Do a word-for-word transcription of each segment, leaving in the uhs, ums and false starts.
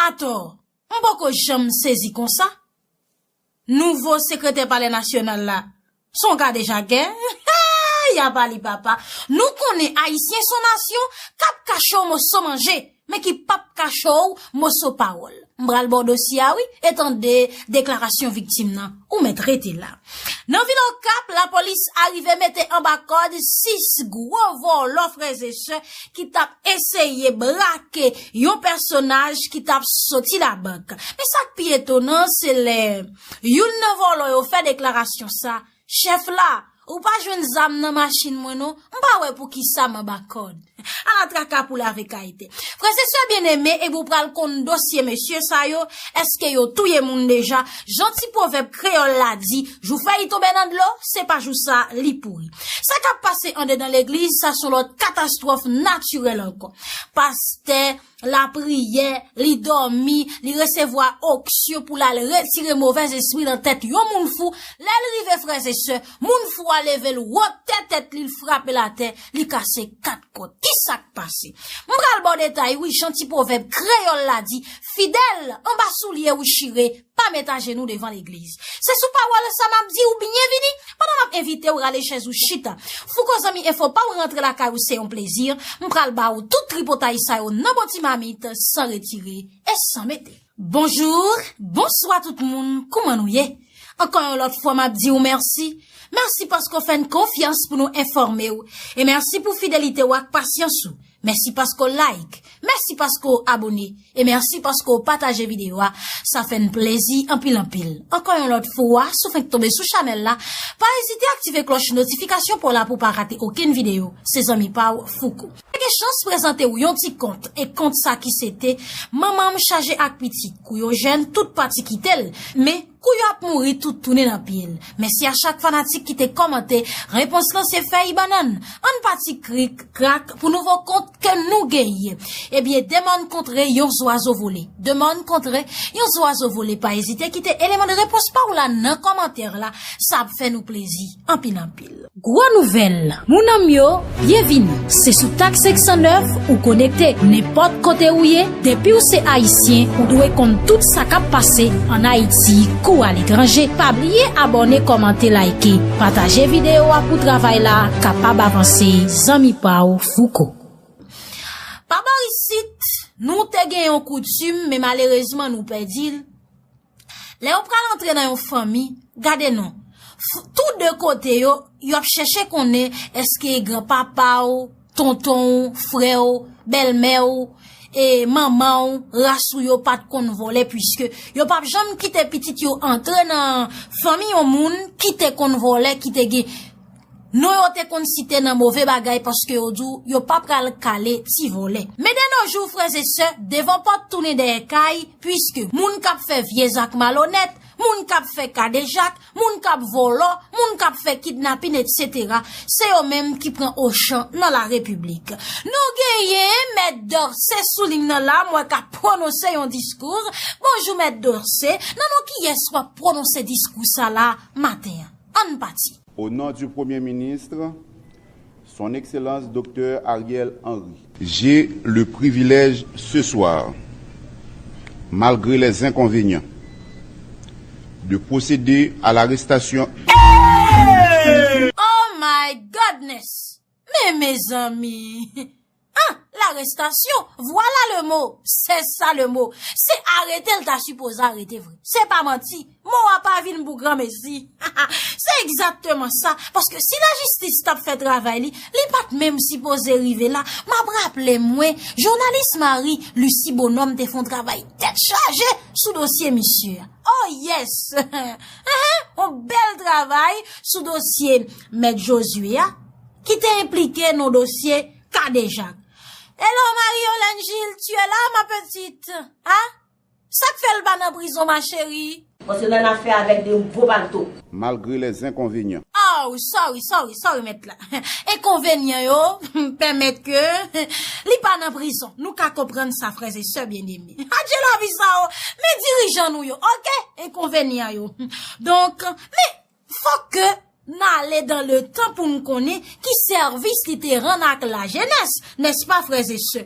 Atò, m poko janm sezi konsa. Nouvo sekretè Palè Nasyonal la, se yon kadejakè. Y a pa li papa. Nou konnen Ayisyen se yon nasyon k ap kache w moso manje, men ki p ap kache w moso pawòl. M pral ba w dosye a wi, e tande deklarasyon viktim nan. Ou mèt rete la. Nan vil Okap, lapolis arive mete anba kòd sis gwo vòlò frè e sè ki t ap eseye brake yon pèsonaj ki t ap soti labank. Men sa k pi etonan, se lè youn nan vòlò yo fè deklarasyon sa, chèf la, ou pa jwenn zam nan machin mwen non, m pa wè poukisa m anba kòd. Ala traka pou lave kayite. Frè e sè byeneme, e ou pral konn dosye mesye sa yo, èske yo touye moun deja? Jan ti pwovèb kreyòl la di, jou fèy tonbe nan dlo, se pa jou sa li pouri. Sa k ap pase andedan legliz, sa se yon lòt katastwòf natirèl ankò. Pastè, lapriyè, li dòmi, li resevwa onksyon pou l al retire movèz espri nan tèt yon moun fou. Lè l rive, frè e sè, moun fou a leve l wo tè tèt li, l frape l atè, li kase kat kòt. Ki sa k pase? M pral ba w detay, wi, jan ti pwovèb kreyòl la di, fidèl, anba soulye ou chire, pa met ajenou devan legliz. Se sou pawòl sa m ap di w byenvini, pandan m ap envite w rale chèz ou chita. Fouko zanmi enfo pa w rantre lakay ou se yon plezi, m pral ba w tout tripotay sa yo nan bon ti mamit, san retire e san mete. Bonjou, bonswa tout moun, kouman nou ye? Ankò yon lòt fwa m ap di w mèsi. Mèsi paske w fè n konfyans pou nou enfòme w. E mèsi pou fidelite w ak pasyans ou. Mèsi paske w like. Mèsi paske w abone. E mèsi paske w pataje videyo a. Sa fè n plezi anpil anpil. Ankò yon lòt fwa, si w fenk tonbe sou chanèl la, pa ezite aktive klòch notifikasyon pa w la pou w pa rate okenn videyo. Se zanmi pa w, Fouko. Mwen gen chans prezante w yon ti kont, e kont sa ki se te Manman m chaje ak pitit, kou yo jèn, tout pati kite l, men kou yo ap mouri, tout tounen nan pye l. Mèsi a chak fanatik ki te kòmante, repons lan se fèy bannann. Ann pati krik, krak pou nouvo kont ke nou genyen. Ebyen, de mòn kontre, yon zwazo vole. De mòn kontre, yon zwazo vole. Pa ezite kite eleman de repons pa w la nan kòmantè la, sa ap fè nou plezi anpil anpil. Gwo nouvèl, moun an m yo, byenvini. Se sou Tak senk san nèf ou konekte. Nenpòt kote ou ye, depi w se Ayisyen, ou dwe konn tout sa k ap pase ann Ayiti kou aletranje. Pa bliye abòne, kòmante, like, pataje videyo a pou travay la kapab avanse. Zanmi pa w, Fouko. Pa bò isit, nou te gen yon koutim, men malerezman nou pèdi l. Lè yo pral antre nan yon fanmi, gade non. F- tou de kote yo, yo ap chèche konnen èske granpapa w, tonton w, frè w, bèlmè w, e manman w, ras ou yo pa t konn vòlè, piske yo p ap janm kite pitit yo antre nan fanmi yon moun ki te konn vòlè, ki te gen non yo te konn site nan move bagay, paske yo di w yo pa pral kale ti vòlè. Men de nos jours, frè e sè, devan pòt tounen dèyè kay, piske moun k ap fè vye zak malonèt, moun k ap fè kadejak, moun k ap vòlò, moun k ap fè kidnapin, etsetera, se yo menm ki pran ochan nan larepiblik. Nou genyen Mèt Dorcé sou liy nan la, m wè k ap pwononse yon diskou. Bonjou Mèt Dorcé, nan non kiyès w ap pwononse diskou sa la maten an? Ann pati. Au nom du Premier ministre, Son Excellence Docteur Ariel Henry. J'ai le privilège ce soir, malgré les inconvénients, de procéder à l'arrestation. Oh my goodness! Men mezanmi! Ah, larestasyon, vwala le mo, se sa le mo. Se arete l ta sipoze arete vre. Se pa manti, mo a pa vin pou granmesi. Se egzakteman sa, paske si lajistis t ap fè travay li, li pa t menm sipoze rive la. M ap raple mwen, jounalis Marie Lucie Bonhomme te fè yon travay tèt chaje sou dosye misye a. Oh yes! Ahan, yon bèl travay sou dosye Mèt Josué a, ki te enplike nan dosye kadejak. Hello Marie Yolène Gilles, tu es là, ma petite? Hein? Sa k fè l pa nan prizon, ma chérie? Paske l annafè avèk de gwo palto. Malgré les inconvénients. Oh, sorry, sorry, sorry, mèt la. Enkonvenyan yo pèmèt ke li pa nan prizon. Nou ka konprann sa, frè e sè byeneme. Adje lavi sa o, men dirijan nou yo, oke? Enkonvenyan yo. Donk, men fòk ke N ale dans le temps pou n konnen ki sèvis li te rann ak lajenès, nèspa, frè e sè?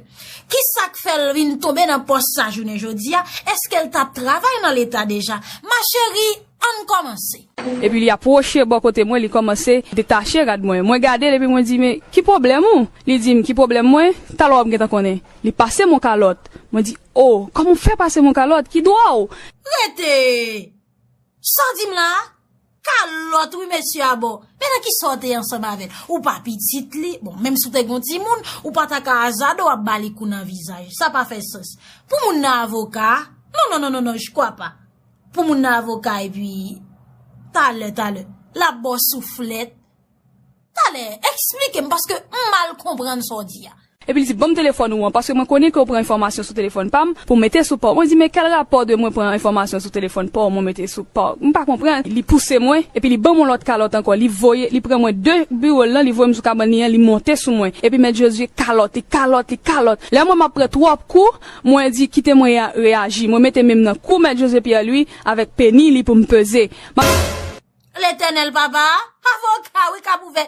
Ki sa k fè l vin tonbe nan pòs sa jounen jodi a? Èske l t ap travay nan Leta deja? Ma chérie, ann kòmanse. Epi li apwoche bò kote mwen, li kòmanse detache rad mwen. Mwen gade l epi mwen di, "Men ki pwoblèm ou?" Li di m, "Ki pwoblèm mwen? Talè w ap gentan konnen." Li pase m yon kalòt. Mwen di, "O, kòman w fè pase m yon kalòt? Ki dwa w?" Rete! Sa w di m la a? Kalòt wi, mesye a ba w. Men nan kisa w te ansanm avè l? Ou pa pitit li. Bon, menm si w te gen yon timoun, ou pa ta ka azade w ap ba li kou nan vizaj. Sa pa fè sans. Pou moun nan avoka? Non, non, non, non, non, je crois pas. Pou moun nan avoka, epi talè, talè, l ap ba w souflèt. Talè, eksplike m, paske m mal konprann sa w di a. Epi li di, "Ban m telefòn ou an, paske mwen konnen ke w pran enfòmasyon sou telefòn pa m pou w mete sou pa w." Mwen di, "Men kèl rapò de mwen pran enfòmasyon sou telefòn pa w, mwen mete sou pa w?" M pa konprann. Li pouse mwen, epi li ban m yon lòt kalòt ankò. Li voye, li pran mwen de biwo l lan, li voye m sou kabann li an, li monte sou mwen. Epi Mèt Jozye kalòt, li kalòt, li kalòt. Lè mwen m ap pran twòp kou, mwen di, "Kite mwen ya-, reyaji." Mwen mete men m nan kou Mèt Jozye Pierre Louis avèk peni li pou m peze. M ap Letènèl papa, avoka wi k ap ouvè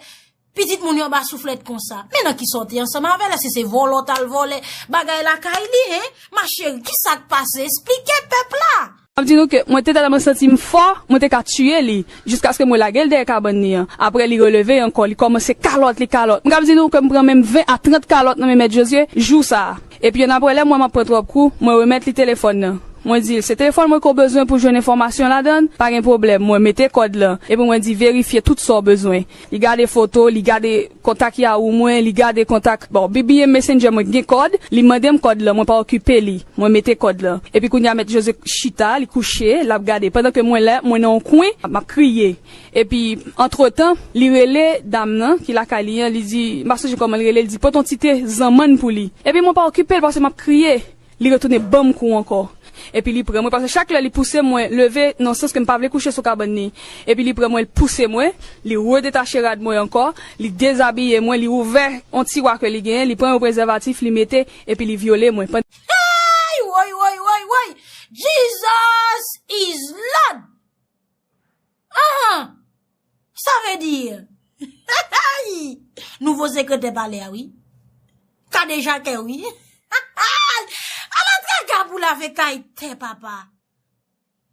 pitit moun yo anba souflèt konsa. Men nan kisa w te ansanm avè l? Èske se vòlò w t al vòlè bagay lakay li, en? Ma chérie, kisa k pase? Esplike pèp la. M ap di nou ke mwen te tèlman santi m fò, mwen te ka tiye li, jiskaske mwen lage l dèyè kabann li an. Apre li releve ankò, li kòmanse kalòt, li kalòt. M kab di nou ke m pran menm ven a trant kalòt nan men Mèt Jozye jou sa a. Epi annapre, lè m wè m ap pran twòp kou, mwen remèt li telefòn nan. Mwen di l, "Se telefòn mwen ke w bezwen pou jwenn enfòmasyon ladan l? Pa gen pwoblèm." Mwen mete kòd lan, epi mwen di, "Verifye tout sa w bezwen." Li gade foto, li gade kontak Yahoo mwen, li gade kontak, bon, B B M Messenger mwen gen kòd, li mande m kòd lan, mwen pa okipe li. Mwen mete kòd lan. Epi kounye a Mèt Jozye chita, li kouche, l ap gade. Pandan ke mwen la, mwen nan yon kwen, m ap kriye. Epi, antretan, li rele dam nan ki lakay li an, li di, m pa sonje kòman li rele, li di, "Pote yon ti te zanmann pou li." Epi mwen pa okipe l paske m ap kriye. Li retounen ban m kou ankò. Epi li pran mwen, paske chak lè li pouse mwen leve nan sans ke m pa vle kouche sou kabann li. Epi li pran mwen, li pouse mwen, li redetache rad mwen ankò, li dezabiye mwen, li ouvè yon tiwa ke li genyen, li pran yon prezèvatif, li mete, epi li vyole mwen. Pandan Hey, woy, woy, woy, woy! Jesus is Lord! Ahan! Sa vle di, nouvo sekretè palè a, wi. Kadejakè, wi. Ala traka pou lave kay tè, papa.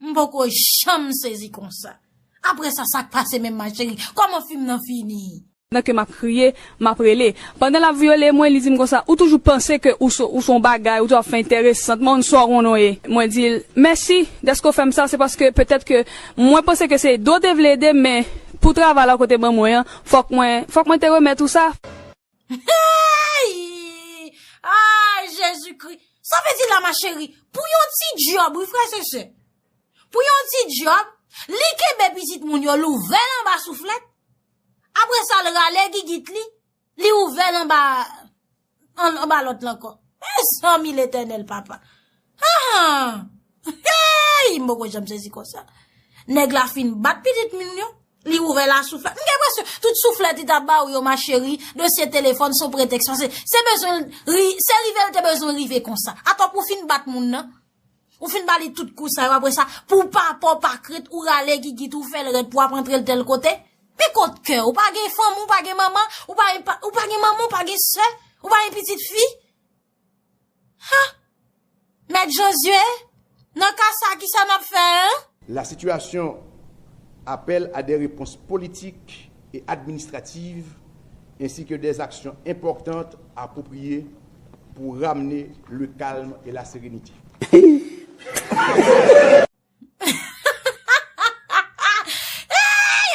M poko janm sezi konsa. Apre sa, sa k pase menm, ma chérie? Kòman fim nan fini? Pandan ke m ap kriye, m ap rele. Pandan l ap vyole mwen, li di m konsa, "Ou toujou panse ke ou se, ou se yon bagay, ou toujou ap fè enteresan, m konn sa w konnen w ye." Mwen di l, "Mèsi dèske w fè m sa, se paske petèt ke mwen panse ke se ede w te vle ede m, men pou travay la w te ban mwen an, fòk mwen, fòk mwen te remèt ou sa." Hey! Ay, Jezikri! Sa vle di la, ma chérie, pou yon ti djòb, wi, frè e sè. Pou yon ti djòb, li kenbe pitit moun yo, l ouvè l anba souflèt. Apre sa, l rale gigit li, li ouvè l anba, an-, anba lòt la ankò. Mezanmi, Letènèl, papa. Ah! Hey! M poko janm sezi konsa. Nèg la fin bat pitit moun yo, li ouvè l a souflèt. M gen enpresyon, tout souflèt li t ap ba w yo, ma chérie, dosye telefòn se yon pretèks. Paske se bezwen ri-, se rive l te bezwen rive konsa. Atò pou w fin bat moun nan, ou fin ba li tout kou sa yo, apre sa, pou w pa pè, w pa krent, ou rale gigit, ou fè l rèd, pou w ap antre l tèl kote. Men kot kè w? Ou pa gen fanmi, ou pa gen manman, ou pa gen pa, ou pa gen manman, ou pa gen sè, ou pa gen pitit fi. Ha! Mèt Jozye, nan ka sa, kisa n ap fè, en? La situation appelle à des réponses politiques et administratives ainsi que des actions importantes appropriées pour ramener le calme et la sérénité. Hey,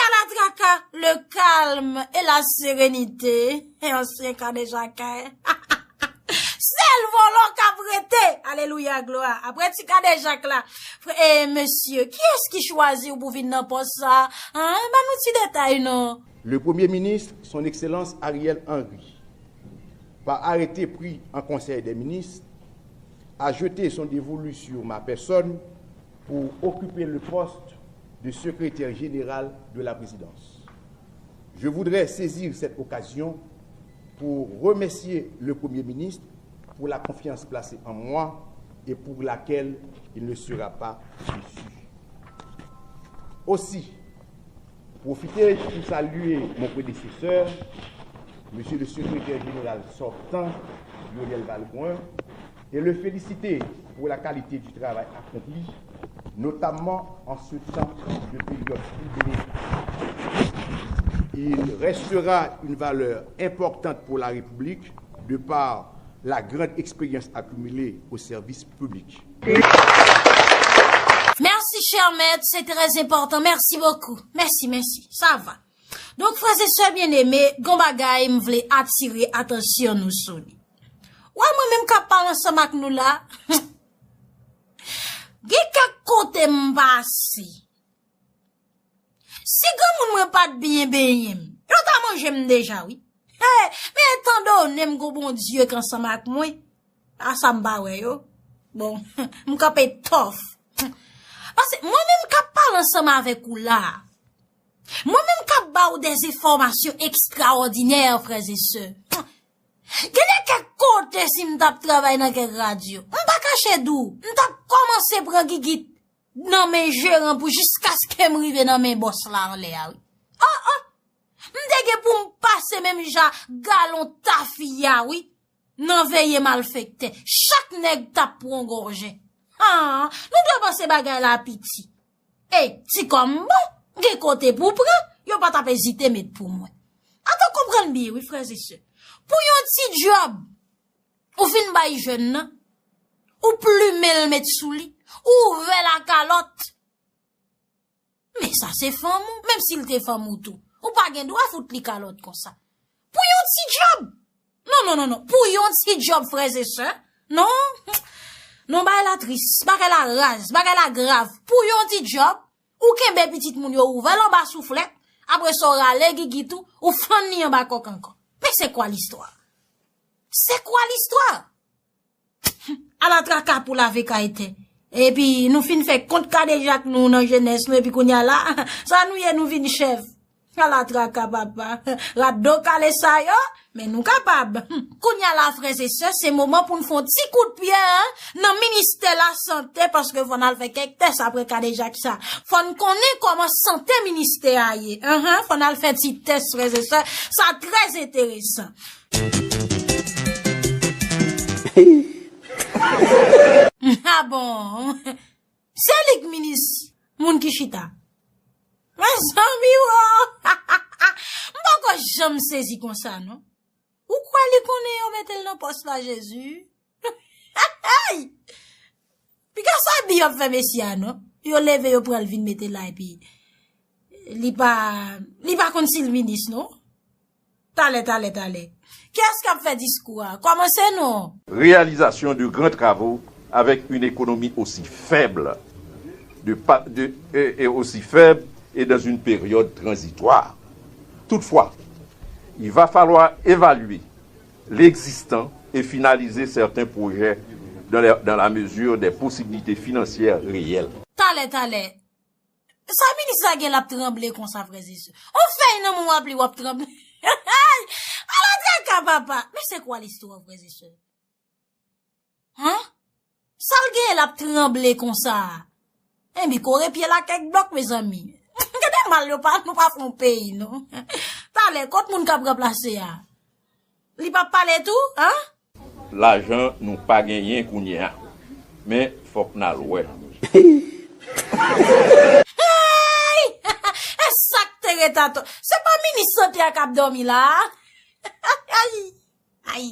ala traka, le calme et la sérénité. Ansyen kadejakè. Sèl vòlò k ap rete. Alelouya, glwa. Apre ti kadejak la. Frè, e, mesye, kiyès ki chwazi w pou vin nan pòs sa? An, ban nou ti detay, non. Le Premier ministre, Son Excellence Ariel Henry, par arrêté pris en Conseil des ministres, a jeté son dévolu sur ma personne pour occuper le poste de secrétaire général de la présidence. Je voudrais saisir cette occasion pour remercier le Premier ministre pour la confiance placée en moi et pour laquelle il ne sera pas déçu. Aussi, Profiter pour saluer mon prédécesseur, Monsieur le secrétaire général sortant, Lionel Valbrun, et le féliciter pour la qualité du travail accompli, notamment en ce temps de période inédite. Il restera une valeur importante pour la République de par la grande expérience accumulée au service public. Merci, cher maître, c'est très important. Merci beaucoup. Merci, merci. Ça va. Donk, frè e sè byeneme, gon bagay m vle atire atansyon nou sou li. Wè mwen menm k ap pale ansanm ak nou la, gen kèk kote m pase. Si granmoun mwen pa t byen benyen m, yo ta manje m deja, wi. Hey, men etandone m gon Bondye k ansanm ak mwen, a sa m pa wè yo. Bon, m kanpe tòf. Paske mwen menm k ap pale ansanm avèk ou la, mwen menm k ap ba w des informations extraordinaires, frè e sè. Gen de kèk kote si m t ap travay nan kèk radyo, m pa kache di w, m t ap kòmanse pran gigit nan men jeran pou jiskaske m rive nan men bòs la anlè a, wi. Oh, oh! M te gen pou m pase menm jan galon tafiya, wi, nan veye malfektè. Chak nèg t ap pran gòje. Ah, nou dwe panse bagay la piti. E, ti kòm bon, gen kote pou pran, yo pa t ap ezite met pou mwen. Atò konprann byen, wi, frè e sè. Pou yon ti djòb, ou fin bay jèn nan, ou plimen l met sou li, ou ouvè lakalòt. Men sa se fanm ou, menm si l te fanm ou tou. Ou pa gen dwa fout li kalòt konsa. Pou yon ti djòb. Non, non, non, non. Pou yon ti djòb, frè e sè. Non. Non, bagay la tris, bagay la raz, bagay la grav. Pou yon ti djòb, ou kenbe pitit moun yo ouvè l anba souflèt, apre sa w rale gigit ou, ou fann li anba kòk ankò. Men se kwa listwa? Se kwa listwa? Ala traka pou lave kay tè. Epi nou fin fè kont kadejak nou nan jenès nou, epi kounya la, sa nou ye, nou vin chèf. Ala traka papa. Rat do kale sa yo, men nou kapab. Kounya la, frè e sè, se moman pou n fè yon ti kout pye, en, nan ministè lasante, paske fò n al fè kèk tès apre kadejak sa. Fò n konnen kòman sante ministè a ye. Enhen, fò n al fè ti tès, frè e sè. Sa trè enteresan. Ah bon? Se li k minis moun ki chita. Mezanmi wo! M poko janm sezi konsa non. Ou kwè li konnen yo mete l nan pòs la, Jezi? Hey! Piga sa bi yo ap fè mesye a non. Yo leve, yo pran l vin mete la epi li pa, li pa konn si l minis non. Talè, talè, talè. Kiyès k ap fè diskou a? Kòmanse non. Réalisation de grands travaux avec une économie aussi faible, de, pa- de- et, et aussi faible et dans une période transitoire. Toutefois, il va falloir évaluer l'existant et finaliser certains projets dans la, dans la mesure des possibilités financières réelles. Talè, talè. Sa minis la gen l ap tranble konsa, frè e sè? On fèy nan men w ap li w ap tranble. Ala traka papa. Men se kwa listwa, frè e sè? Hein? Sa l gen l ap tranble konsa? Enben kore pye l ak kèk blòk, mezanmi. Gade mal yo pa, nou pa fè yon peyi non. Talè, kot moun k ap ranplase a? Li p ap pale tou, hein? Lajan nou pa genyen kounye a, men fòk n al wè. Hey! E sa k te ret atò? Se pa minis sante a k ap dòmi la a? Ay! Ay!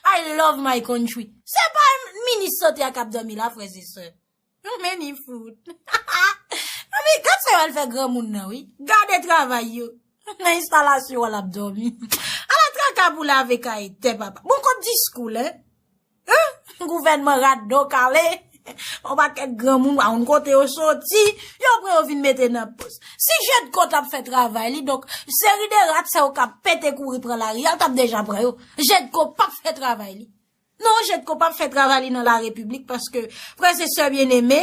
I love my country. Se pa minis sante a k ap dòmi la, frè e sè. Many food. Mami, gad sa yo al fè granmoun nan wi. Gade travay yo. Nan enstalasyon an l ap dòmi. Ala traka pou lave kay tè papa. Bon kot diskou l en? Hein? Gouvènman rat do kale. On pakèt granmoun pa konn kote yo soti. Yo pran yo vin mete nan pòs. Si Jedco t ap fè travay li, donk seri de rat sa yo k ap pete kouri pran lari a, l t ap deja pran yo. Jedco p ap fè travay li. Non, Jedco p ap fè travay li nan larepiblik paske, frè e sè byeneme,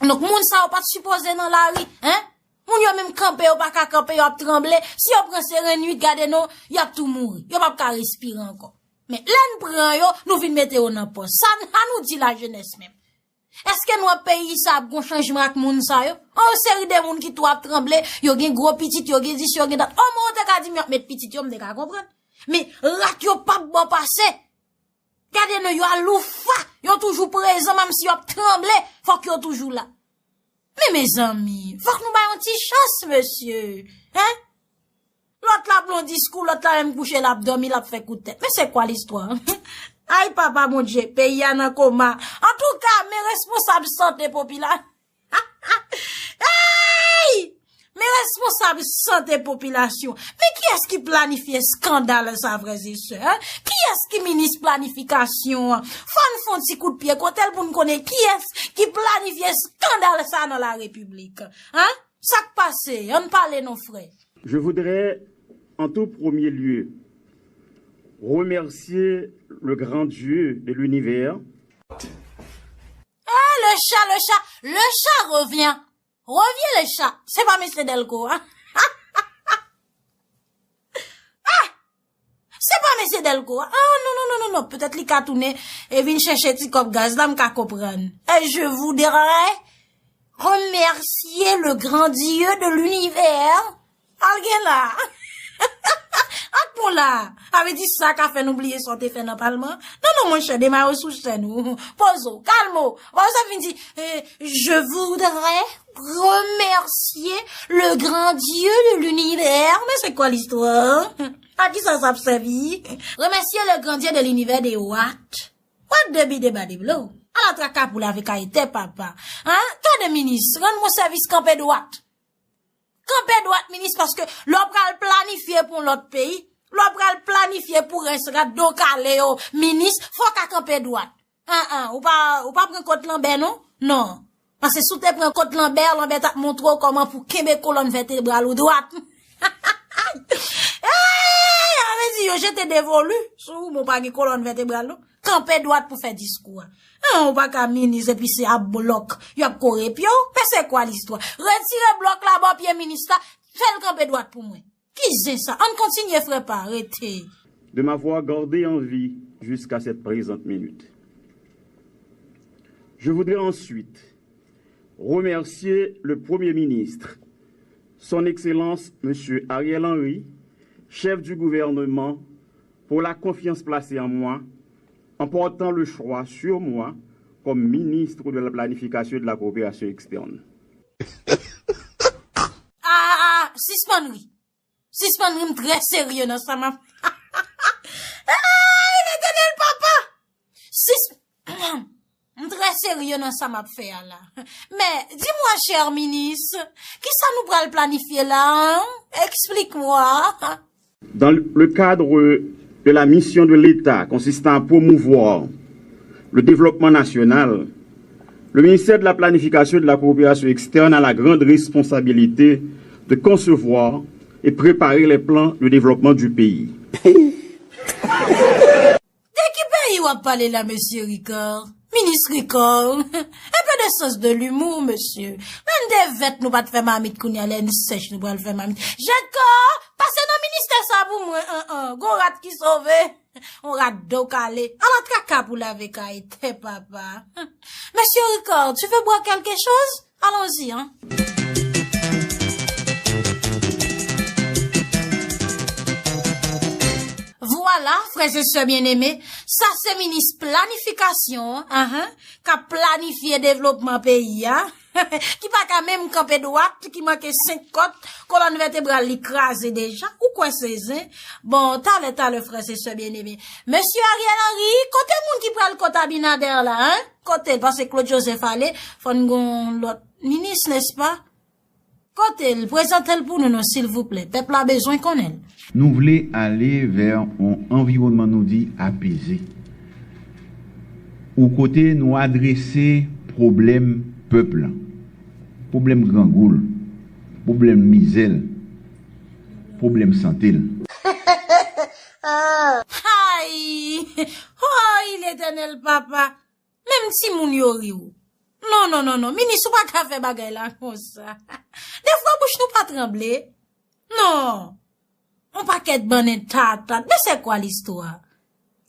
donk moun sa yo pa t sipoze nan lari, en? Moun yo menm kanpe yo pa ka kanpe, yo ap tranble. Si yo pran seren nwit, gade non, y ap tou mouri. Yo p ap ka respire ankò. Men lè n pran yo, nou vin mete yo nan pòs. Sa n, sa nou di lajenès menm? Èske nou wè peyi sa ap gon chanjman ak moun sa yo? An, yon seri de moun ki tou ap tranble, yo gen gwo pitit, yo gen disi, yo gen dat. Omwen, ou te ka di m y ap met pitit yo, m te ka konprann. Men, rat yo p ap bon pase. Gade non, yo aloufa, yo toujou prezan, menm si y ap tranble, fòk yo toujou la. Men mezanmi, fòk nou bay yon ti chans, mesye. Hein? Lòt la pran diskou, lòt la menm kouche, l ap dòmi, l ap fè kout tèt. Men se kwa listwa? Ay, papa Bondye, peyi a nan koma. Antouka, men responsab sante popila-, Ey! Men responsab sante popilasyon, men kiyès ki planifye eskandal sa, frè e sè, en? Kiyès ki minis planifikasyon an? Fò n fè yon ti kout pye kote l pou n konnen kiyès ki planifye eskandal sa nan la repiblik, en? Sa k pase? Ann pale non, frè. Je voudrais en tout premier lieu remercier le grand Dieu de l'univers. Ah, le chat, le chat, le chat revient. Revient le chat. Se pa mesye Delco a. Ah! Se pa mesye Delco a. Ah, non, non, non, non, non. Petèt li ka tounen e vin chèche ti kòb gaz la, m ka konprann. Et je voudrais remercier le grand Dieu de l'univers. Al gen la. Ak pon la. Sa vle di sa ka fè nou bliye sa w te fè nan palman. Non, non, monchè, demare w sou chèn ou. Poze w, kalme w. Ou sa vin di, eh, je voudrais remercier le grand Dieu de l'univers. Men se kwa listwa? A kisa sa ap sèvi? Remercier le grand Dieu de l'univers de what? What de bi de ba de blo? Ala traka pou lave kay tè papa. Hein? Tande minis, rann mwen sèvis, kanpe dwat. Kanpe dwat, minis, paske lè w pral planifye pou yon lòt peyi, lè w pral planifye pou rès rat do kale yo, minis, fò w ka kanpe dwat. An, an, ou pa, ou pa pran kot Lanbè, non? Non. Paske si w te pran kot Lanbè, Lanbè t ap montre w kòman pou kenbe kolòn vètebral ou dwat. Ey, sa vle di yo jete devolu sou ou, men w pa gen kolòn vètebral, non. Kanpe dwat pou fè diskou a. An, ou pa ka minis epi se ap blòk y ap kore pye w. Men se kwa listwa? Retire blòk la bò pye minis la, fè l kanpe dwat pou mwen. Ki zen sa? Ann kontinye, frè pa, rete. De m'avoir gardé en vie jusqu'à cette présente minute. Je voudrais ensuite remercier le Premier ministre, Son Excellence Monsieur Ariel Henry, chef du gouvernement, pour la confiance placée en moi, en portant le choix sur moi comme ministre de la Planification et de la Coopération externe. Ah, ah, ah, sispann ri. Sispann ri, m trè serye nan sa m ap. Ay, Letènèl papa! Sis-, m trè serye nan sa m ap fè a la. Men, di mwa, chè minis, kisa nou pral planifye la, an? Explique-moi. Dans le cadre de la mission de l'État consistant à promouvoir le développement national, le ministère de la Planification et de la Coopération externe a la grande responsabilité de concevoir et préparer les plans de développement du pays. De ki peyi w ap pale la, mesye Ricard? Minis Ricard, un peu de sens de l'humour, mesye. Menm de vèt nou pa t fè mamit, kounye a lè n sèch nou pral fè mamit. Jèdkò, pase nan ministè sa pou mwen, an, an. Gon rat ki sove. On rat do kale. Ala traka pou lave kay tè papa. Monsieur Ricard, tu veux boire quelque chose? Allons-y, hein. Vwala, frè e sè byeneme, sa se minis planifikasyon an, ahan, k ap planifye devlopman peyi a, ki pa ka menm kanpe dwat, ki manke senk kòt, kolòn vètebral li kraze deja. Ou kwè se zen? Bon, talè, talè, frè e sè byeneme. Mesye Ariel Henry, kote moun ki pral kot Abinader la, en? Kote l? Paske Claude Joseph ale, fò n gon lòt minis, nèspa? Kote l? Prezante l pou nou non, silvouplè. Pèp la bezwen konnen l. Nou vle ale vè yon anviwònman, nou di, apeze. Yon kote nou adrese pwoblèm pèp la. Pwoblèm grangou l, pwoblèm mizè l, pwoblèm sante l. Ay! Ay, Letènèl papa! Menm timoun yo ri w. Non, non, non, non. Minis, ou pa ka fè bagay la konsa. Defwa bouch nou pa tranble. Non. On pakèt bannen tatat. Men se kwa listwa?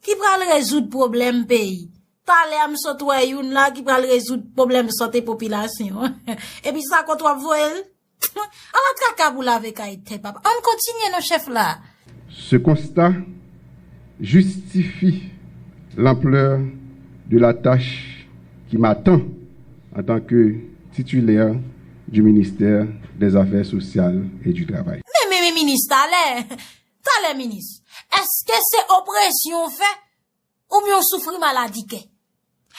Ki pral rezoud pwoblèm peyi. Talè a m sot wè youn la ki pral rezoud pwoblèm sante popilasyon an. Epi sa kont w ap voye l? Ala traka pou lave kay tè papa. Ann kontinye non chèf la. Ce constat justifie l'ampleur de la tâche qui m'attend en tant que titulaire du ministère des Affaires sociales et du Travail. Men, men, men minis, talè, talè minis, èske se opresyon w fè oubyen w soufri maladi kè?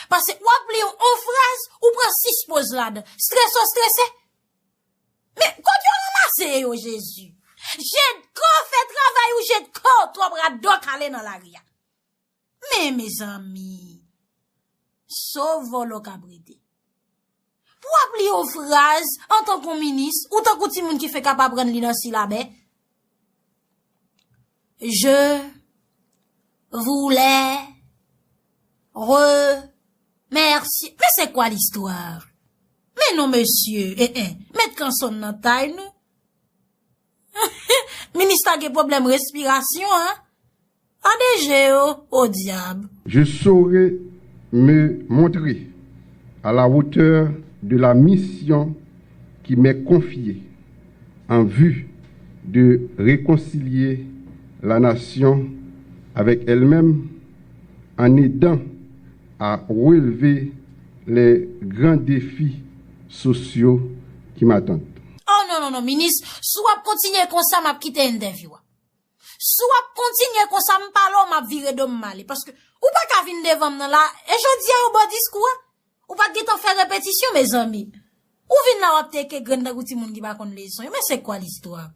Paske w ap li yon fraz, ou pran sis poz ladan. Strese w strese? Men, kot yo ranmase yo, Jezi? Jed kò, fè travay ou, jed kò, twòp radòt kale nan lari a. Men, mezanmi, so vòlò k ap rete. Pou w ap li yon fraz, antanke yon minis, ou tankou timoun ki fenk ap aprann li nan silabè. Je voulais remercier. Mais c'est quoi l'histoire? Men non, mesye, eh, eh, met kanson nan tay nou. Minis la gen pwoblèm respirasyon, an? Tande je yo, o dyab. Je saurai me montrer à la hauteur de la mission qui m'est confiée en vue de réconcilier la nation avec elle-même en aidant à relever les grands défis sociaux qui m'attendent. Oh non, non, non, minis, si w ap kontinye konsa, m ap kite entèvyou a. Si w ap kontinye konsa, m pale w, m ap vire do m m ale. Paske ou pa ka vin devan m nan la, e jodi a ou ba w diskou a. Ou pa t gentan fè repetisyon, mezanmi. Ou vin la, w ap teke grenn tankou timoun ki pa konn leson yo. Men se kwa listwa?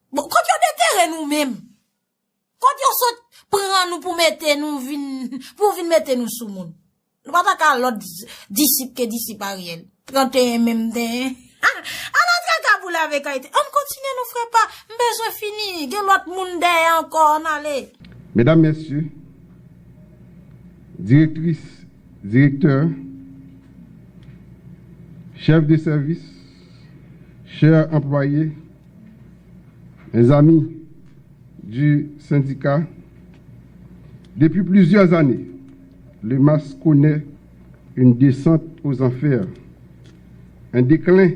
Bon, kot yo detere nou menm? Kot yo sot pran nou pou mete nou vin, pou vin mete nou sou moun? Nou pa ta ka lòt disip ke disip Ariel. Trannteyen menm ten. Ala traka pou lave kay tè. Ann kontinye non frè pa. M bezwen fini. Gen lòt moun dèyè ankò. Ann ale. Mesdames, Messieurs, directrices, directeurs, chefs de service, chers employés, mes amis du syndicat, depuis plusieurs années, le MAS connaît une descente aux enfers, un déclin,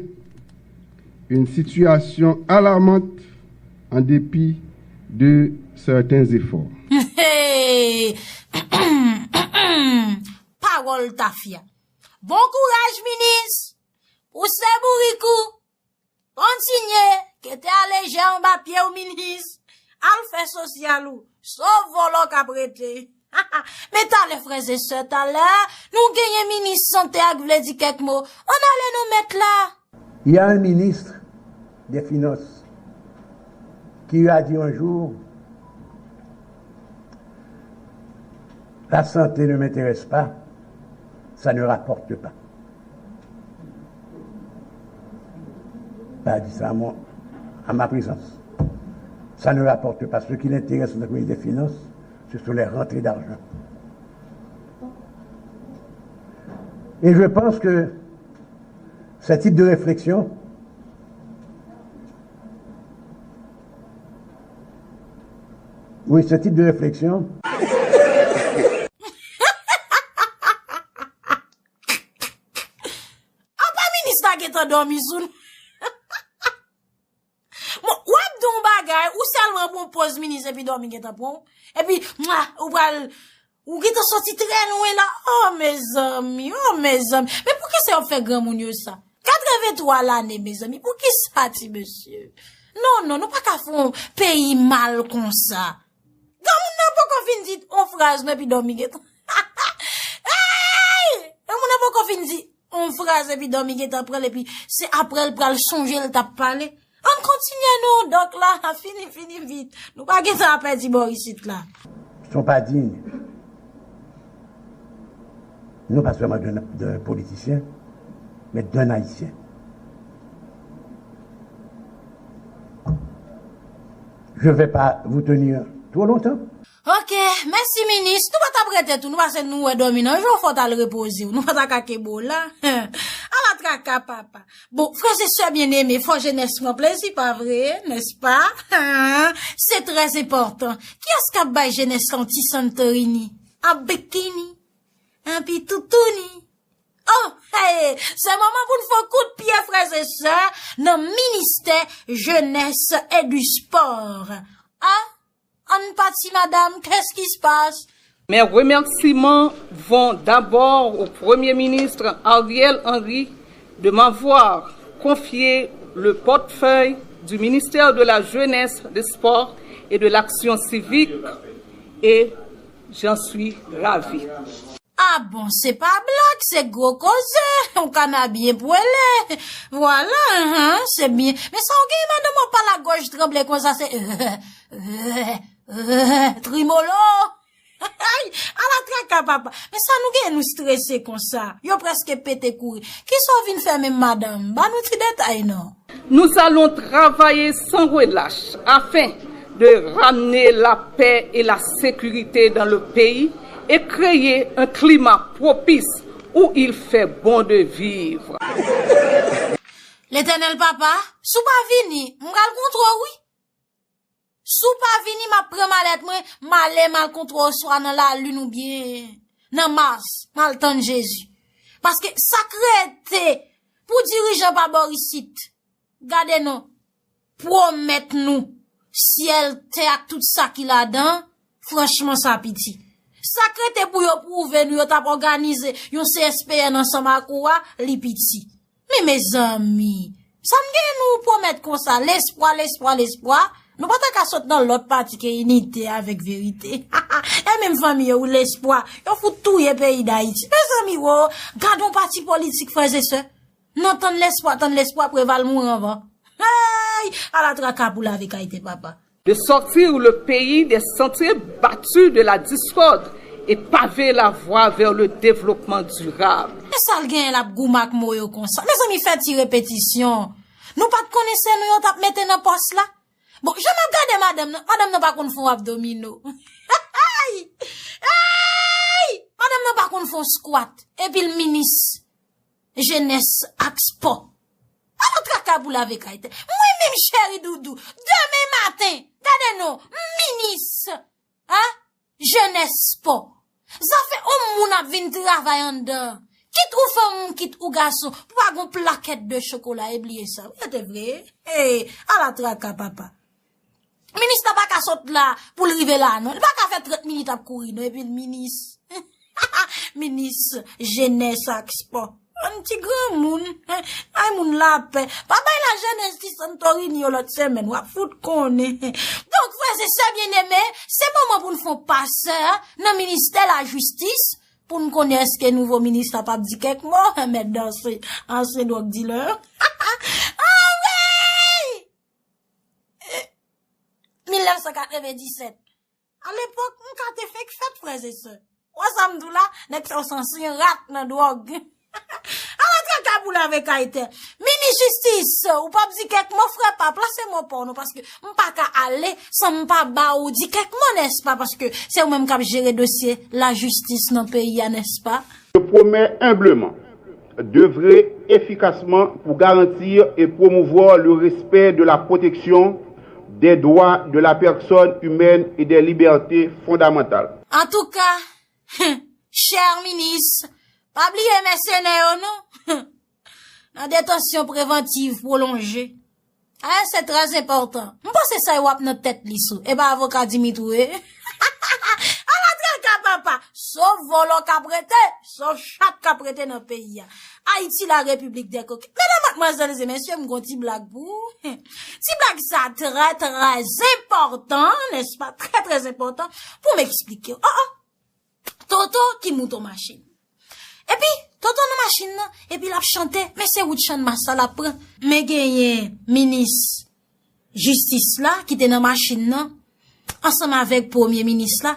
une situation alarmante en dépit de certains efforts. Pawòl tafya. Bon kouraj, minis! Pouse bourik ou! Kontinye, kete a lejè anba pye w, minis. Al fè sosyal ou. Sov vòlò k ap rete. Men talè, frè e sè, talè, nou genyen minis sante a k vle di kèk mo. Ann ale non, mèt la. Il y a un ministre des Finances qui a dit un jour, la santé ne m'intéresse pas, ça ne rapporte pas. Pas dit ça à, mon, à ma présence. Ça ne rapporte pas. Ce qui l'intéresse dans le ministère des Finances, ce sont les rentrées d'argent. Et je pense que ce type de réflexion, oui, ce type de réflexion, Apa minis la gentan dòmi sou nou? Bon, w ap di yon bagay, ou sèlman pran poz minis epi dòmi gentan pran w. Epi, mwa, ou pral, ou gentan soti trè lwen la. Oh, mezanmi, oh, mezanmi. Men poukisa yo ap fè granmoun yo sa? Katrevenntwa lane, mezanmi. Poukisa, ti mesye? Non, non, nou pa ka fè yon peyi mal konsa. Granmoun nan poko fin di yon fraz non epi dòmi gentan. Hey! Granmoun nan poko fin di yon fraz epi dòmi gentan pran l epi se apre l pral sonje l t ap pale. Ann kontinye non, dòk la, fini, fini vit. Nou pa gentan ap pèdi bò isit la. Sont pas dignes, non pas seulement d'un, d'un politicien, mais d'un Haïtien. Je ne vais pas vous tenir trop longtemps. Ok, mèsi minis. Nou pa t ap rete tou, nou pase nou wè dòmi nan jan fò t al repoze w. Nou pa ta ka kenbe w la. Ala traka papa. Bon, frè e sè byeneme, fò jenès pran plezi, pa vre, nèspa? Se trè enpòtan. Kiyès k ap bay jenès la yon ti Santorini? Ap bikini? Anpi toutouni. Oh, hey, se moman pou n fè kout pye, frè e sè, nan ministè jenès e di spò. Ah, ann pati, madam, qu'est-ce qui se passe? Mes remerciements vont d'abord au Premier ministre Ariel Henry de m'avoir confié le portefeuille du ministère de la Jeunesse, des Sports et de l'Action civique et j'en suis ravi. Ah bon, se pa blag, se gwo koze. Ou kana byen pwele. Vwala, hein, se byen. Men sa w genyen, madanm, w ap pale ak gòj tranble konsa, se trimolo. Ala traka, papa. Men sa nou genyen, nou strese konsa? Yo prèske pete kouri. Kisa w vin fè menm, madanm? Ban nou ti detay non. Nous allons travailler sans relâche afin de ramener la paix et la sécurité dans le pays et créer un climat propice où il fait bon de vivre. Letènèl papa, si w pa vini, m pral kontre w wi. Si w pa vini, m ap pran malèt mwen, m ale, m al kontre w swa nan lalin oubyen nan Mas, m al tann Jezi. Paske sa k rete pou dirijan pa bò isit, gade non, pwomèt nou syèl, tè ak tout sa ki ladan, franchman sa piti. Sa k rete pou yo pwouve nou yo t ap òganize yon C S P N ansanm ak ou a, li piti. Men mezanmi, sa n gen nou pwomèt konsa, lespwa, lespwa, lespwa. Nou pa ta ka sot nan lòt pati ke inite avèk verite. E menm fanmi yo, wi, lespwa, yo fout touye peyi Dayiti. Mezanmi wo, gad yon pati politik, frè e sè. Nan tann lespwa, tann lespwa, Preval mouri anvan. Hey! Ala traka pou lave kay tè papa. De sortir le pays des sentiers battus de la discorde et paver la voie vers le développement durable. E sa l genyen l ap goumen ak mo yo konsa? Mezanmi, fè ti repetisyon. Nou pa t konnen se nou yo t ap mete nan pòs la? Bon, jan m ap gade madanm nan, madanm nan pa konn fè yon abdomino. Hey! Hey! Madanm nan pa konn fè yon squat. Epi l minis jenès ak spò. Ala traka pou lave kay tè. Mwen menm, cheri doudou, demen maten, gade non, m minis, a, jenès, spò. Zafè yon moun ap vin travay anndan, kit ou fanm, kit ou gason, pou pa gon plakèt de chokola, e bliye sa. Wi, se vre. Hey, ala traka, papa. Minis la pa ka sot la pou l rive la non. Li pa ka fè trant minit ap kouri non, epi l minis. Minis jenès ak spò. Yon ti granmoun. Ay moun lapè. Pa bay lajenès ti Santorini yo lòt semèn, w ap fout konnen. Donk, frè e sè byeneme, se moman pou n fè yon pas nan ministè lajistis pou n konnen èske nouvo minis la p ap di kèk mo, mèt danse, ansyen dwòg dilè. Anmwey! Mil nèf san katrevenndisèt. Alepòk, mka te fenk fèt, frè e sè. Wè sa m di w la, nèg sa yo sansi rat nan dwòg. Ala traka pou lave kay tè. Minis jistis, ou p ap di kèk mo, frè, pa plase mo pa w non, paske m pa ka ale san m pa ba ou di kèk mo, nèspa, paske se ou menm k ap jere dosye lajistis nan peyi a, nèspa? Je promets humblement d'œuvrer efficacement pour garantir et promouvoir le respect de la protection des droits de la personne humaine et des libertés fondamentales. Antouka, chè minis, pa bliye mèsenè yo non. Nan detansyon prevantiv pwolonje. A, se trè enpòtan. M panse sa yo ap nan tèt li sou. E pa avoka Dimitri wi. Ala traka papa. Sou vòlò k ap rete, sou chat k ap rete nan peyi a. Ayiti, la repiblik dè koken. Medam, madmwazèl e mesye, m gon ti blag pou ou. Ti blag sa trè, trè enpòtan, nèspa? Trè, trè enpòtan pou m eksplike w. Oh, oh. Toto ki moute yon machin. Epi, Toto nan machin nan, epi l ap chante, men se wout Channmas la l ap pran. Men genyen minis jistis la ki te nan machin nan, ansanm avèk premye minis la.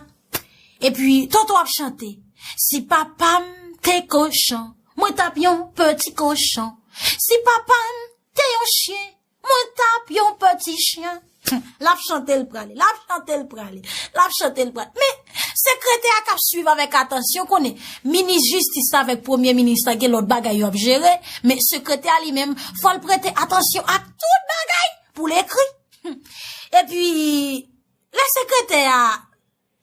Epi, Toto ap chante, si papa m te kochon, mwen t ap yon peti kochon. Si papa m te yon chyen, mwen t ap yon peti chyen. L ap chante l prale, l ap chante l prale, l ap chante l prale. Men, sekretè a k ap swiv avèk atansyon konnen minis jistis la avèk premye minis la gen lòt bagay yo ap jere, men sekretè a li menm, fò l prete atansyon ak tout bagay pou l ekri. Epi, lè sekretè a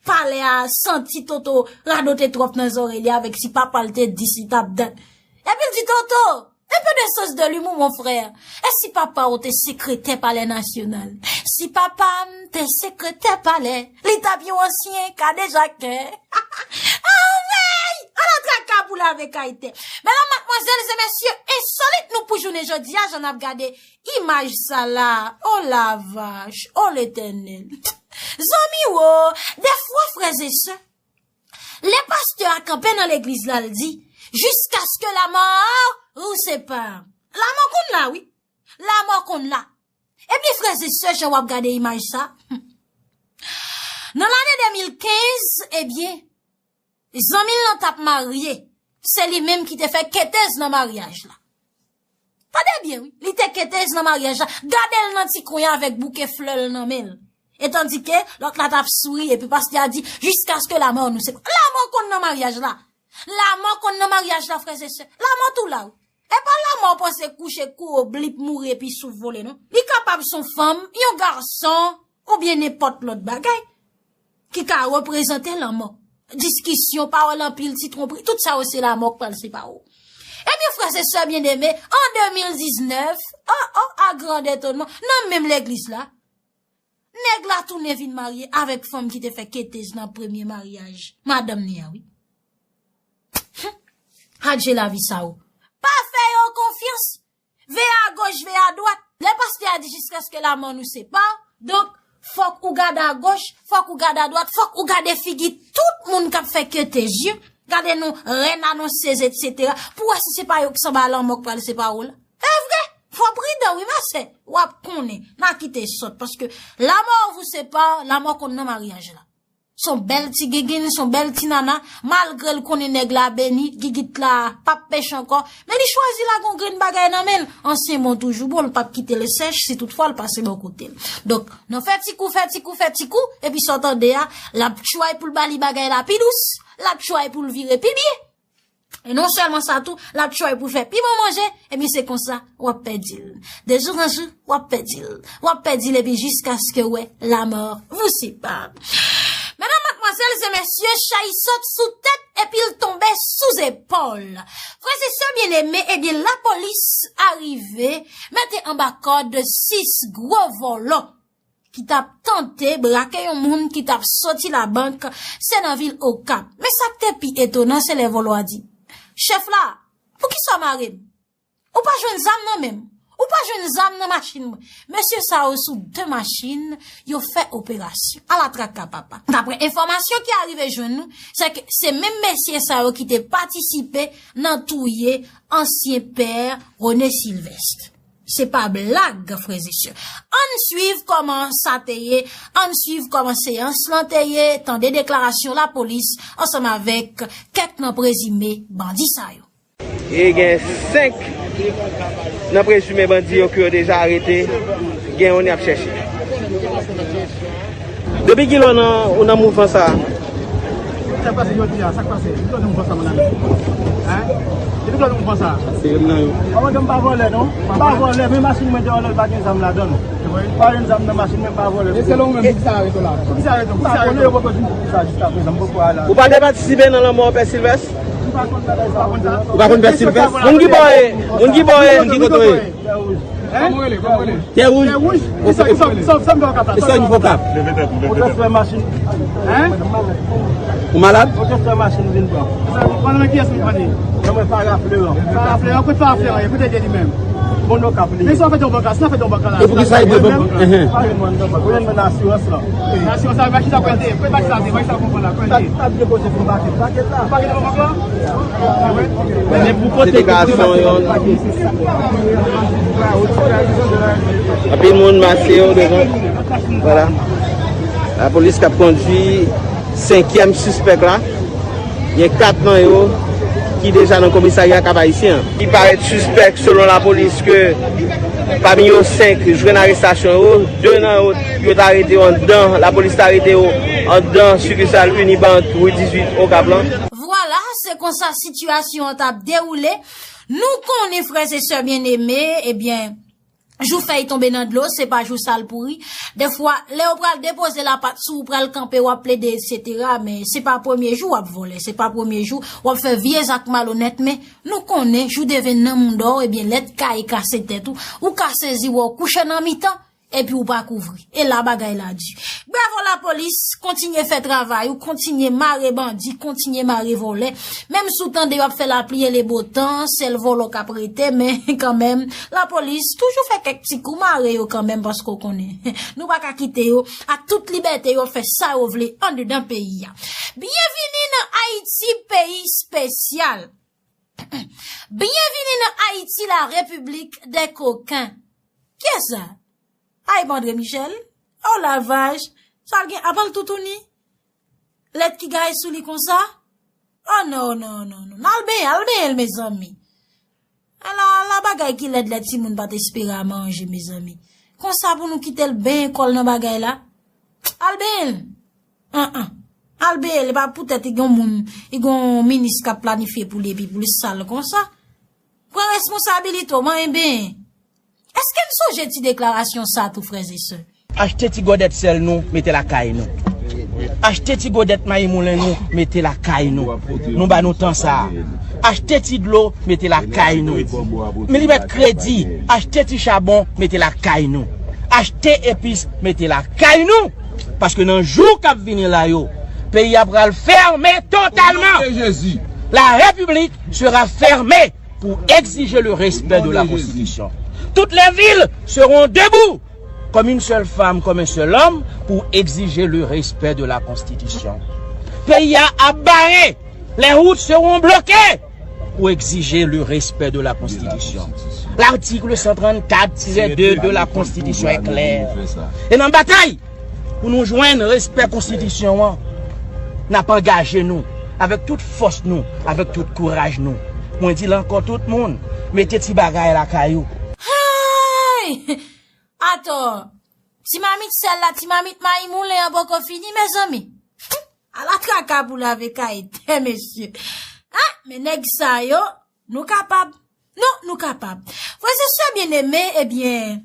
palè a santi Toto radote twòp nan zòrèy li avèk si papa l te di si t ap dat. Epi l di, Toto, un peu de sens de l'humour, mon frère. E si papa w te sekretè palè nasyonal? Si papa m te sekretè palè, li t ap yon ansyen kadejakè. Anmèy! Ala traka pou lave kay tè. Medam, madmwazèl e mesye, ensolit nou pou jounen jodi a, jan n ap gade imaj sa la. O la vach, o Letènèl. Zanmi wo, defwa, frè e sè, lè pastè a kanpe nan legliz la, l di, Jusqu'à ce que la mort vous sépare. Lanmò konn la, wi. Lanmò konn la. Ebyen, frè e sè, jan w ap gade imaj sa, nan lane de mil kenz, ebyen, zanmi l lan t ap marye. Se li menm ki te fè ketez nan maryaj la. Tande byen, wi. Li te ketez nan maryaj la. Gade l nan ti kwen an avèk bouke flè l nan men l. E tandike lòt la t ap souri, epi pastè a di, Jusqu'à ce que la mort nous sépare. Lanmò konn nan maryaj la. Lanmò konn nan maryaj la, frè e sè. Lanmò tou la, wi. E pa lanmò w panse kouche kou w blip mouri epi souf vole, non. Li kapab se yon fanm, yon gason, oubyen nenpòt lòt bagay ki ka reprezante lanmò. Diskisyon, pawòl anpil, ti twonpri, tout sa yo se lanmò k pral separe w. Ebyen, frè e sè byeneme, an de mil diznèf, o, o, a grand etonman, nan menm legliz la, nèg la tounen vin marye avèk fanm ki te fè ketez nan premye maryaj madanm ni an, wi. Adje lavi sa, o. Pa fè yo konfyans. Veye agoch, veye adwat. Lè pastè a di, Jusqu'à ce que la mort nous sépare, donk, fòk ou gade agoch, fòk ou gade adwat, fòk ou gade figi tout moun k ap fè ketez yo. Gade non, rèn anonsez, etsetera. Pou wè si se pa yo k sanba lanmò k pral separe w la. E vre, fò pridan, wi, mesye. W ap konnen, n a kite sòt, paske lanmò vous sépare, lanmò konn nan maryaj la. Se yon bèl ti gigin, se yon bèl ti nana, malgre l konnen nèg la beni, gigit la p ap pèch ankò, men li chwazi lage yon grenn bagay nan men l. Ansyen bon toujou bon, l p ap kite l sèch, si toutfwa l pase bò kote l. Donk, nan fè ti kou, fè ti kou, fè ti kou, epi sa w tande a, l ap tchway pou l ba li bagay la pi dous, l ap tchway pou l vire pi byen. E non sèlman sa tou, l ap tchway pou fè pi bon manje, ebyen se konsa, w ap pèdi l. De jour en jour, w ap pèdi l. W ap pèdi l epi jusqu'à ce que, ouais, la mort vous sépare. Medam, madmwazèl e mesye, chay sot sou tèt epi l tonbe sou zepòl. Frè e sè byeneme, ebyen lapolis arive mete anba kòd sis gwo vòlò ki t ap tante brake yon moun ki t ap soti labank, se nan vil Okap. Men sa k te pi etonan, se lè vòlò a di, Chèf la, poukisa w mare m? Ou pa jwenn zam nan men m? Ou pa jwenn zam nan machin mwen? Mesye sa yo sou de machin, yo fè operasyon. Ala traka papa. Daprè enfòmasyon ki arive jwenn nou, se ke se menm mesye sa yo ki te patisipe nan touye ansyen pè René Sylvestre. Se pa blag, frè e sè. Ann swiv kòman sa te ye, ann swiv kòman seyans lan te ye, tande deklarasyon lapolis ansanm avèk kèk nan prezime bandi sa yo. E gen senk nan prezime bandi yo ke yo deja arete, gen youn y ap chèche. Depi kilè w nan, ou nan mouvman sa a? Sa k pase jodi a? Sa k pase? Depi kilè w nan mouvman sa, mon ami? Hein? Depi kilè w nan mouvman sa? Se youn nan yo. An, mwen, m pa vòlè, non. M pa vòlè, men machin mwen deyò la, l pa gen zam ladan l. Pa gen zam nan machin mwen, m pa vòlè. E se lè ou menm ki sa arete w la? Poukisa arete w? Poukisa arete w? Sa konnen yo poko di m poukisa jiskaprezan, m poko al la. Ou pa te patisipe nan lanmò Pè Silvès? M pa konn bagay sa. Ou pa konn Pè Silvès? Moun ki bò ye, moun ki bò ye, moun ki kote w ye? Tè wouj. Tè wouj. Tè wouj. Kisa, kisa, kisa, kisa m fè Okap la? Kisa ki fè Okap? Ou transfè machin. Hein? Ou malad? Ou transfè machin vin pran. Mwen, mwen, kiyès mwen pran li? Non, mwen, Farah Fleuran. Farah Fleuran, kote Farah Fleuran ye? Kote li menm? Moun Okap li. Men si w ap fè yon bank la, si w ap fè yon bank la. E poukisa li dwe bank? Enhen. Pa gen moun nan bank. Ou jwenn nan asirans lan. Asirans la, machin sa kwète. Kote machin sa te? Machin sa konprann la, kwète. Sa, sa dwe koze pou pakèt. Pakèt la. Pakèt nan bank la? Men pou kote gason yo. Anpil moun maske yo devan. Vwala. Lapolis k ap kondui senkyèm sispèk la. Gen kat nan yo ki deja nan komisarya Kap Ayisyen an. Ki parèt sispèk selon lapolis ke pami yo senk jwenn arestasyon yo, de nan yo, yo t arete yo anndan, lapolis t arete yo anndan sikisal Unibank, ri dizuit, Okap lan. Vwala, se konsa sitiyasyon an t ap dewoule. Nou konnen, frè e sè byeneme, ebyen, jou fèy tonbe nan dlo, se pa jou sa l pouri. Defwa, lè yo pral depoze lapat sou ou, pral kanpe, w ap plede, etsetera, men se pa premye jou w ap vòlè, se pa premye jou w ap fè vye zak malonèt, men nou konnen, jou devyen nanm ou dò, ebyen, lè t kay kase tèt ou, ou ka sezi wè w kouche nan mitan, epi ou pa kouvri. E la bagay la di. Bravo lapolis, kontinye fè travay ou, kontinye mare bandi, kontinye mare vòlè. Menm si w tande y ap fè lapli e le botan, sèl vòlò k ap rete, men kanmenm, lapolis toujou fè kèk ti kou mare yo kanmenm, paske w konnen, nou pa ka kite yo ak tout libète yo ap fè sa yo vle anndedan peyi a. Byenvini nan Ayiti, peyi espesyal. Byenvini nan Ayiti, la République des coquins. Kiyès sa? Ay, André Michel? Oh la vache! Sa l gen apal toutouni? Lèt ki gaye sou li konsa? Oh non, non, non, non. Al benyen, al benyen l, mezanmi. Ala, ala bagay ki lèd lè timoun pa t espere a manje, mezanmi. Konsa pou nou kite l benyen kò l nan bagay la? Al benyen l. An, an. Al benyen l, e pa poutèt li gen yon moun, li gen yon minis k ap planifye pou li epi pou li sal konsa. Pran responsabilite w, manyen benyen. Èske n sonje ti deklarasyon sa tou, frè e sè? Achte ti gòdèt sèl nou, mete lakay nou. Achte ti gòdèt mayi moulen nou, mete lakay nou. Nou ba nou tan sa a. Achte ti dlo, mete lakay nou. Men li mèt kredi, achte ti chabon, mete lakay nou. Achte epis, mete lakay nou. Paske nan jou k ap vini la yo, peyi a pral fèmen totalman. La République sera fermée pour exiger le respect de la Constitution. Toutes les villes seront debout comme une seule femme, comme un seul homme, pour exiger le respect de la Constitution. Peyi a ap bare, les routes seront bloquées pour exiger le respect de la Constitution. L'article cent trente-quatre tiret deux de la Constitution est clair. E nan batay pou nou jwenn respè konstitisyon an, n ap angaje nou avèk tout fòs nou, avèk tout kouraj nou. Mwen di l ankò, tout moun, mete ti bagay lakay ou. Hey! Atò, ti mamit sèl la, ti mamit mayi moulen an poko fini, mezanmi. Ala traka pou lave kay tè, mesye. Ah, men nèg sa yo, nou kapab. Non, nou kapab. Frè e sè byeneme, ebyen,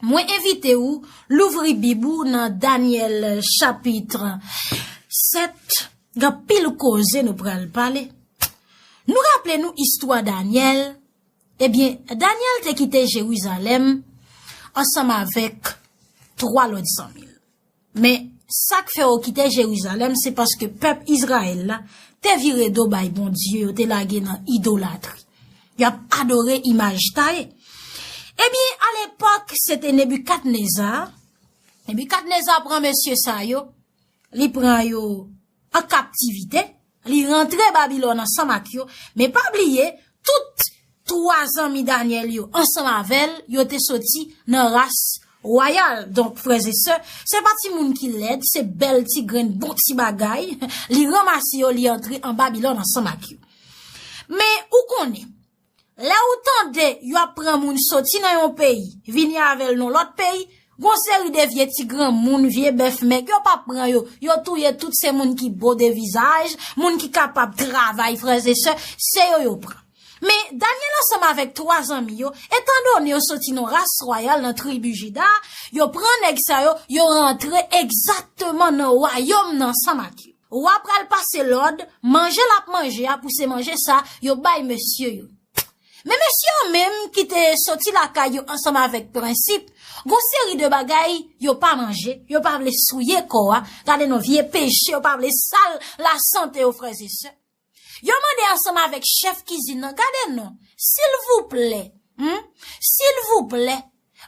mwen envite ou louvri Bib ou nan Danyèl chapit sèt. Gen anpil koze nou pral pale. Nou raple nou istwa Danyèl. Ebyen, Danyèl te kite Jerizalèm ansanm avèk twa lòt zanmi l. Men, sa k fè yo kite Jerizalèm, se paske pèp Izrayèl la te vire do bay Bondye, yo te lage nan idolatri. Y ap adore imaj taye. Ebyen, alepòk, se te Nebikadneza. Nebikadneza pran mesye sa yo, li pran yo an kaptivite, li rantre Babilòn ansanm ak yo, men pa bliye, tout twa zanmi Danyèl yo ansanm avè l, yo te soti nan ras wayal. Donk, frè e sè, se pa timoun ki lèd, se bèl ti grenn bon ti bagay. Li ranmase yo, li antre an Babilòn ansanm ak yo. Men, ou konnen, lè ou tande yo ap pran moun soti nan yon peyi, vini avè l nan lòt peyi, gon seri de vye ti granmoun, vye bèf mèg, yo pa pran yo, yo touye tout se moun ki bo de vizaj, moun ki kapab travay, frè e sè, se yo yo pran. Men, Danyèl ansanm avèk twa zanmi yo, etandone yo soti nan ras wayal nan tribi Jida, yo pran nèg sa yo, yo rantre egzakteman nan wayòm nan ansanm ak yo. Wa pral pase lòd, manje l ap manje a pou se manje sa yo bay mesye yo. Men mesye yo menm ki te soti lakay yo ansanm avèk prensip, gon seri de bagay yo pa manje, yo pa vle souye kò a, gade non vye peche, yo pa vle sal lasante yo, frè e sè. Yo mande ansanm avèk chèf kizin nan, gade non, silvouplè, hmm, silvouplè,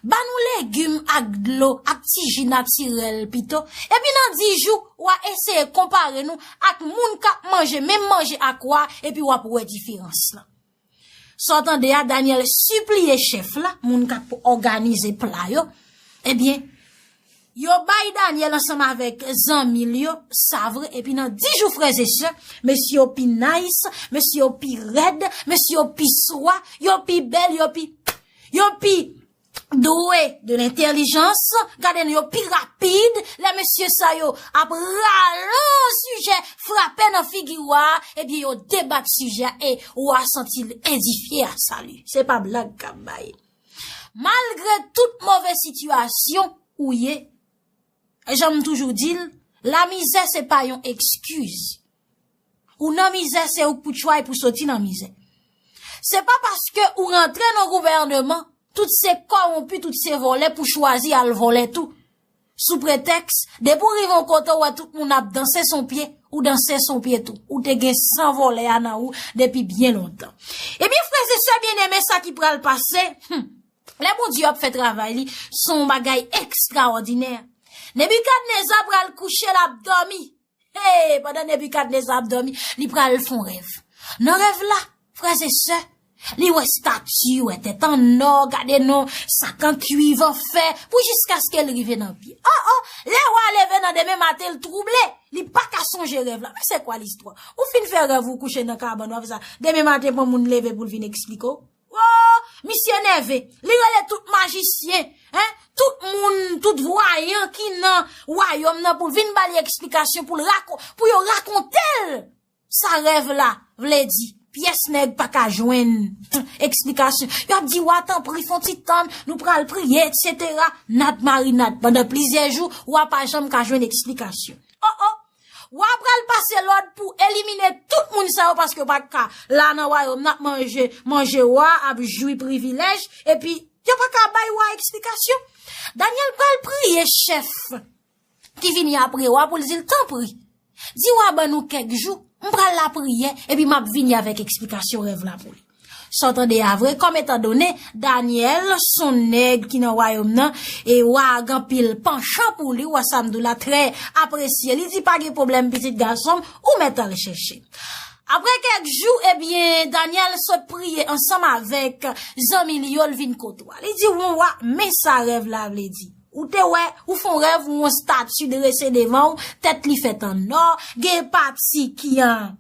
ba nou legim ak dlo, ak ti ji natirèl pito, epi nan dis jou, w a eseye konpare nou ak moun k ap manje menm manje ak wa, epi w ap wè diferans lan. Sa w tande a, Danyèl sipliye chèf la, moun k ap òganize pla yo, ebyen, yo bay Danyèl ansanm avèk zanmi l yo, sa vre, epi nan dis jou, frè e sè, mesye yo pi nice, mesye yo pi rèd, mesye yo pi swa, yo pi bèl, yo pi, yo pi dwe de lentèlijans, gade nou yo pi rapid, lè mesye sa yo ap rale yon sijè frape nan figi wa, ebyen yo debat sijè a e wa santi l edifye a sali. Se pa blag k ap bay. malgre tout move sitiyasyon ou ye, jan m toujou di l, lamizè se pa yon ekskiz. Ou nan mizè, se ou k pou try pou soti nan mizè. Se pa paske ou rantre nan gouvènman, tout se kòwonpi, tout se vòlè pou chwazi al vòlè tou. Sou pretèks, depi w rive yon kote, ou wè tout moun ap danse son pye, ou danse son pye tou. Ou te gen san vòlè a nan ou depi byen lontan. Ebyen, frè e sè byeneme, sa ki pral pase, hmm, lè Bondye ap fè travay li, se yon bagay ekstraòdinè. Nebikadneza pral kouche, l ap dòmi. Hey, pandan Nebikadneza ap dòmi, li pral fè yon rèv. Nan rèv la, frè e sè, li wè stati, wè tèt an nò, gade non, sak an kwiv, an fè, pou jiskaske l rive nan pye. Oh, oh, lè wa leve nan demen maten, l twouble, li pa ka sonje rèv la. Men se kwa listwa? Ou fin fè rèv ou kouche nan kabann, w ap fè sa. Demen maten, pran moun leve pou l vin eksplike w. Oh, misye nève. Li rele tout majisyen, en, tout moun, tout vwayan ki nan wayòm nan pou vin ba li eksplikasyon, pou l rako-, pou yo rakonte l sa rèv la vle di. Pyès nèg pa ka jwenn eksplikasyon. Y ap di, wa, tanpri, fè yon ti tann, nou pral priye, etsetera. Nad marinad. Pandan plizyè jou, wa pa janm ka jwenn eksplikasyon. Oh, oh. Wa pral pase lòd pou elimine tout moun sa yo, paske yo pa ka la nan wayòm nan ap manje, manje wa, ap jwi privilèj, epi yo pa ka bay wa eksplikasyon. Danyèl pral priye chèf ki vini apre wa pou l di l, tanpri, di wa ban nou kèk jou, m pral lapriyè, epi m ap vini avèk eksplikasyon rèv la pou li. Sa w tande a vre, kòm etandone Danyèl se yon nèg ki nan wayòm nan, e wa a gen anpil panchan pou li, wa sa m di w la trè apresye. Li di, pa gen pwoblèm, pitit gason m, ou mèt al chèche. Apre kèk jou, ebyen, Danyèl sot priye ansanm avèk zanmi li yo, l vin kote wa. Li di, wi wa, men sa rèv la vle di. Ou te wè, ou fè yon rèv, ou yon stati drese devan w, tèt li fèt an nò, gen pati ki an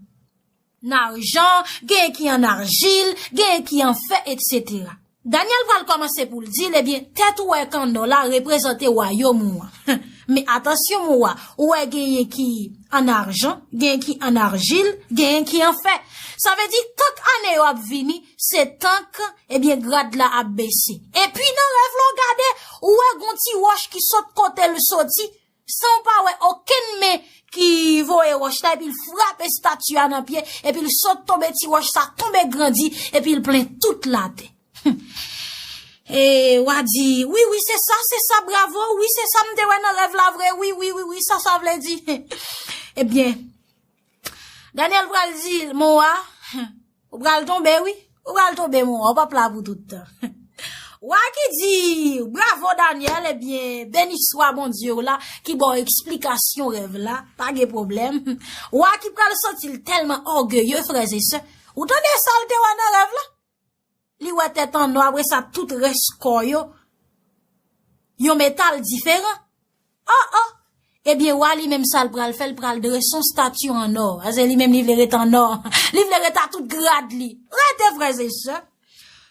ajan, gen ki an arjil, gen ki an fè, etsetera. Danyèl pral kòmanse pou l di l, ebyen, tèt ou wè k an nò la reprezante wayòm ou an. Men atansyon, mon wa, ou wè genyen ki an ajan, genyen ki an arjil, genyen ki an fè. Sa vle di, tank ane yo ap vini, se tank, ebyen, grad la ap bese. Epi nan rèv la, w gade, ou wè gon ti wòch ki sot kote l soti, san w pa wè okenn men ki voye wòch la, epi l frape estati a nan pye, epi l sot tonbe, ti wòch sa tonbe grandi, epi l plen tout latè. E wa di, wi, wi, se sa, se sa, bravo, wi, se sa m te wè nan rèv la vre, wi, wi, wi, wi, sa sa vle di. Ebyen, Danyèl pral di, mon wa, ou pral tonbe, wi. Ou pral tonbe, mon wa, ou p ap la pou tout tan. Wa ki di, bravo, Danyèl, ebyen, beni swa Bondye w la, ki ba w eksplikasyon rèv la, pa gen pwoblèm. Wa ki pral santi l tèlman ògeye, frè e sè. Ou tande sa l te wè nan rèv la? Li wè tèt an nò, apre sa, tout rès kò yo, yon metal diferan. Oh, oh! Ebyen, wa li menm sa l pral fè, l pral drese yon stati an nò. Paske li menm li vle ret an nò. Li vle ret a tout grad li. Rete frè e sè.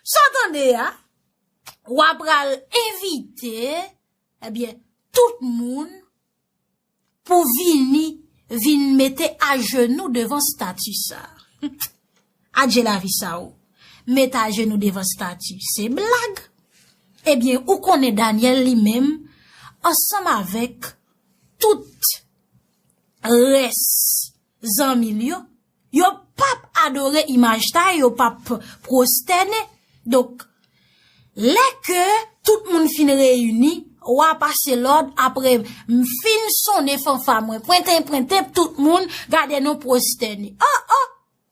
Sa w tande a, wa pral envite, ebyen, tout moun pou vini, vin mete ajenou devan stati sa. Adje lavi sa ou. Mete ajenou devan stati. Se blag. Ebyen, ou konnen Danyèl li menm, ansanm avèk tout rès zanmi l yo, yo p ap adore imaj sa, yo p ap pwostène. Donk, lè ke tout moun fin reyini, wa pase lòd, apre m fin sonnen fanfa mwen, pwenten, pwenten, tout moun gade nou pwostène. Oh, oh!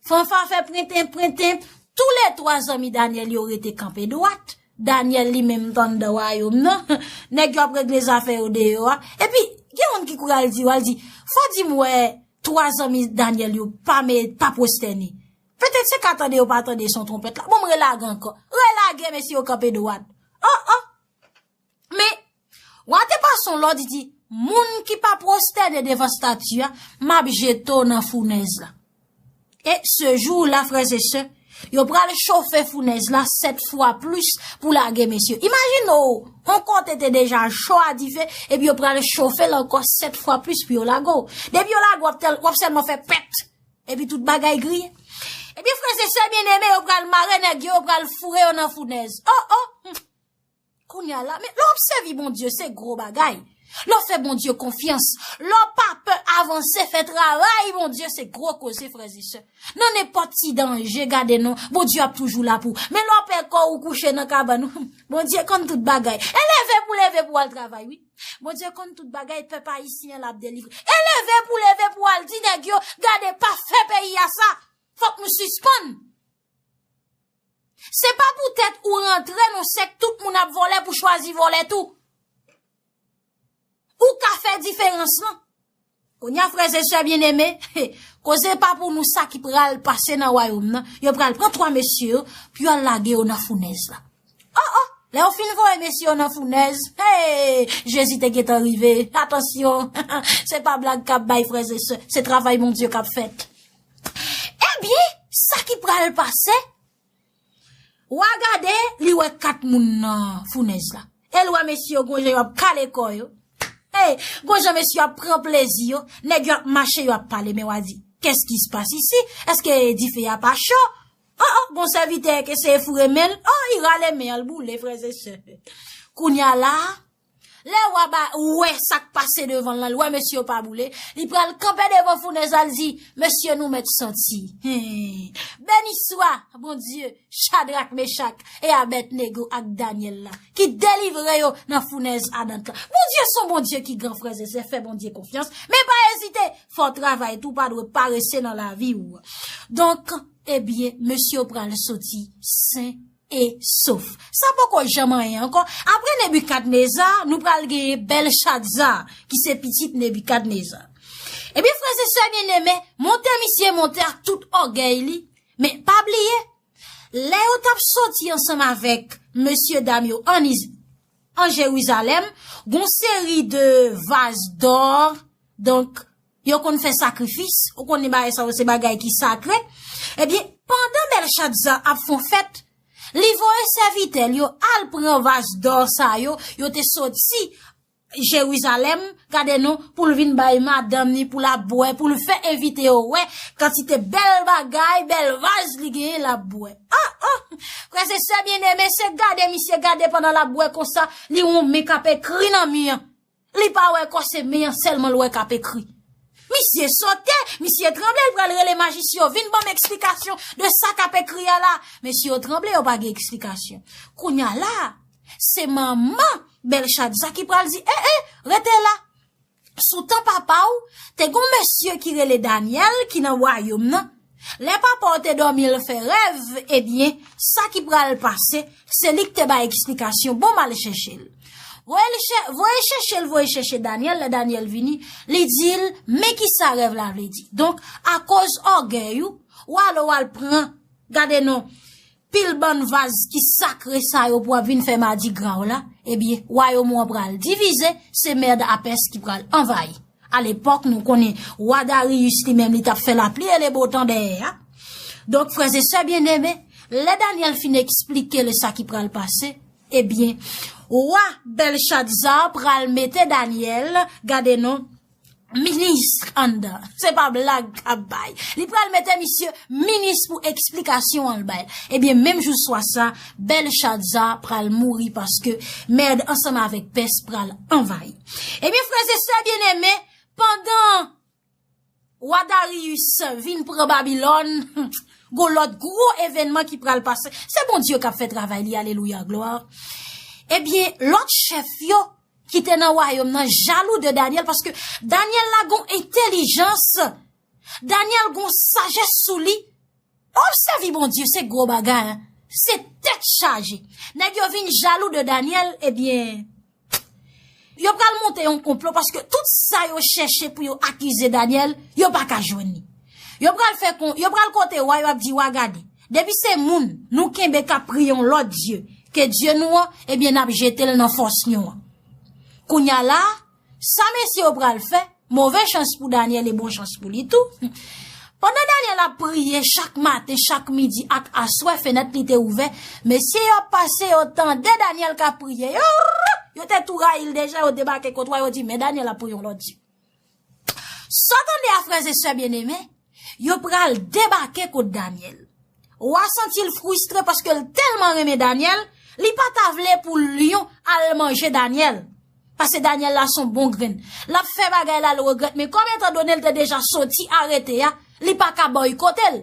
Fanfa fè pwenten, pwenten, toulètwa zanmi Danyèl yo rete kanpe dwat. Danyèl li menm t anndan wayòm nan. Nèg yo ap regle zafè yo deyò a. Epi, gen moun ki kouri al di yo, al di, fò di m wè twa zanmi Danyèl yo pa me-, pa pwostène. Petèt se ka tande yo pa tande son twonpèt la. Bon, m relage ankò. Relage, mesye yo kanpe dwat. Oh, oh! Men, wa te pase yon lòd, li di, moun ki pa pwostène devan stati a, m ap jete w nan founèz la. E se jou la, frè e sè, yo pral chofe founèz la sèt fwa plis pou lage mesye. Imajine w, yon kote te deja cho a dife, epi yo pral chofe l ankò sèt fwa plis pou yo lage w. Depi yo lage w, w ap tèl-, w ap sèlman fè pèt, epi tout bagay griye. Epi frè e sè byeneme, yo pral mare nèg yo, yo pral foure yo nan founèz. Oh, oh! Kounye a la, men lè w ap sèvi Bondye, se gwo bagay. Lè w fè Bondye konfyans, lè w pa pè avanse, fè travay Bondye, se gwo koze, frè e sè. Nan nenpòt ti danje, gade non, Bondye ap toujou la pou ou. Men lè w pè kò ou kouche nan kabann ou, Bondye konn tout bagay. E leve pou leve pou w al travay, wi. Bondye konn tout bagay, pèp ayisyen l ap delivre. E leve pou leve pou w al di nèg yo, gade, pa fè peyi a sa. Fòk nou sispann. Se pa poutèt ou rantre nan sèk tout moun ap vòlè pou chwazi vòlè tou. Ou ka fè diferans lan. Kounye a, frè e sè byeneme, koze pa pou nou sa ki pral pase nan wayòm nan. Yo pral pran twa mesye yo, pou yo al lage yo nan founèz la. Oh, oh, lè yo fin voye mesye yo nan founèz, hey, Jezi te gentan rive. Atansyon, se pa blag k ap bay, frè e sè, se travay Bondye k ap fèt. Ebyen, sa ki pral pase, w a gade, li wè kat moun nan founèz la. E l wè mesye yo gon jan yo ap kale kò yo. Hey, gon jan mesye yo ap pran plezi yo. Nèg yo ap mache, yo ap pale, men w a di, qu'est-ce qui se passe ici? Èske dife a pa cho? Oh, oh, gon sèvitè k eseye foure men l. Oh, li rale men an, l boule, frè e sè. Kounye a la, lè w a ba, ou wè sa k pase devan l lan, l wè mesye yo pa boule, li pral kanpe devan founèz la, l di, mesye, nou mèt santi. Hen. Beni swa, Bondye, Chadrak, Mechak e Abèdnego ak Danyèl la, ki delivre yo nan founèz adant la. Bondye se yon Bondye ki gran, frè e sè, fè Bondye konfyans, men pa ezite, fè w travay tou, pa dwe parese nan lavi w. Donk, ebyen, mesye yo pral soti sen e sof. Sa poko janm anyen ankò. Apre Nebikadneza, nou pral genyen Bèlchadza, ki se pitit Nebikadneza. Ebyen, frè e sè byeneme, monte misye monte ak tout ògèy li. Men pa bliye, lè yo t ap soti ansanm avèk mesye dam yo ann Iz-, an Jerizalèm, gon seri de vaz dò, donk, yo konn fè sakrifis, ou konnen bagay sa yo se bagay ki sakre. Ebyen, pandan Bèlchadza ap fè yon fèt, li voye sèvitè l yo al pran vaz dò sa yo, yo te soti Jerizalèm, gade non, pou l vin bay madanm ni, pou l ap bwè, pou l fè envite yo wè kantite bèl bagay, bèl vaz li genyen, l ap bwè. Oh, oh! Frè e sè byeneme, se gade misye gade pandan l ap bwè konsa, li wè yon men k ap ekri nan mi an. Li pa wè kò, se men an sèlman l wè k ap ekri. Misye sote, misye tranble, l pral rele majisyen yo, vin ban m eksplikasyon de sa k ap ekri a la. Mesye yo tranble, yo pa gen eksplikasyon. Kounye a la, se manman Bèlchadza ki pral di, e, e, rete la. Sou tan papa w, te gon mesye ki rele Danyèl ki nan wayòm nan. Lè papa w te dòmi, l fè rèv, ebyen, sa ki pral pase, se li k te bay eksplikasyon. Bon, m al chèche l. Voye l chè-, voye chèche l, voye chèche Danyèl. Lè Danyèl vini, li di l, men ki sa rèv la vle di. Donk, akoz ògèy ou, w ale w al pran, gade non, pil bann vaz ki sakre sa yo pou w ap vin fè madigra w la, ebyen, wayòm ou an pral divize, se mèd a Pès ki pral anvayi. Alepòk, nou konnen wa Dariyis li menm, li t ap fè lapli e le botan dèyè a. Donk, frè e sè byeneme, lè Danyèl fin eksplike l sa ki pral pase, ebyen, wa Bèlchadza pral mete Danyèl, gade non, minis anndan. Se pa blag k ap bay. Li pral mete misye minis pou eksplikasyon an l bay. Ebyen, menm jou swa sa, Bèlchadza pral mouri paske Mèd ansanm avèk Pès pral anvayi. Ebyen, frè e sè byeneme, pandan wa Dariyis vin pran Babilòn, gon lòt gwo evènman ki pral pase. Se Bondye k ap fè travay li, alelouya, glwa. Ebyen, lòt chèf yo ki te nan wayòm nan jalou de Danyèl, paske Danyèl la gon entèlijans, Danyèl gon sajès sou li. Obsève Bondye, se gwo bagay, en. Se tèt chaje. Nèg yo vin jalou de Danyèl, ebyen, yo pral monte yon konplo paske tout sa yo chèche pou yo akize Danyèl, yo pa ka jwenn li. Yo pral fè kon, yo pral kote wa, yo ap di wa, gade, depi se moun nou kenbe k ap priye yon lòt dye ke Dye nou an, ebyen, n ap jete l nan fòs lyon an. Kounye a la, sa mesye yo pral fè, move chans pou Danyèl e bon chans pou li tou. Pandan Danyèl ap priye chak maten, chak midi ak aswè, fenèt li te ouvè, mesye yo ap pase, yo tande Danyèl k ap priye. Yo, yo te tou rayi l deja, yo debake kot wa, yo di, men Danyèl ap priye yon lòt dye. Sa w tande a, frè e sè byeneme, yo pral debake kot Danyèl. Wa santi l fristre paske l tèlman renmen Danyèl, Li pa ta vle pou lyon al manje Danyèl. Paske Danyèl la se yon bon grenn. L ap fè bagay la, l regrèt, men kòm etandone l te deja soti arete a, li pa ka bòykote l.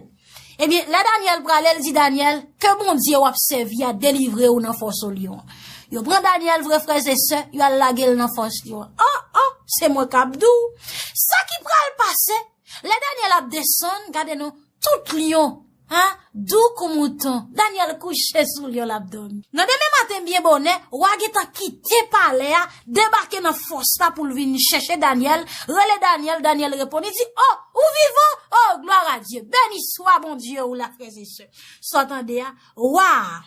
Ebyen, lè Danyèl prale, l di Danyèl, ke Bondye w ap sèvi a delivre w nan fòs lyon an. Yo pran Danyèl vre, frè e sè, yo al lage l nan fòs lyon an. Oh, oh, se mwen k ap di w. Sa ki pral pase, lè Danyèl ap desann, gade non, tout lyon, hein, dou kou mouton. Danyèl kouche sou lyon, l ap dòmi. Nan demen maten byen bonè, wa gentan kite palè a, debake nan fòs la pou l vin chèche Danyèl, rele Danyèl, Danyèl reponn, li di, oh, ou vivan? Oh, glwa a Dye, beni swa Bondye ou la, frè e sè. Sa w tande a, wa a,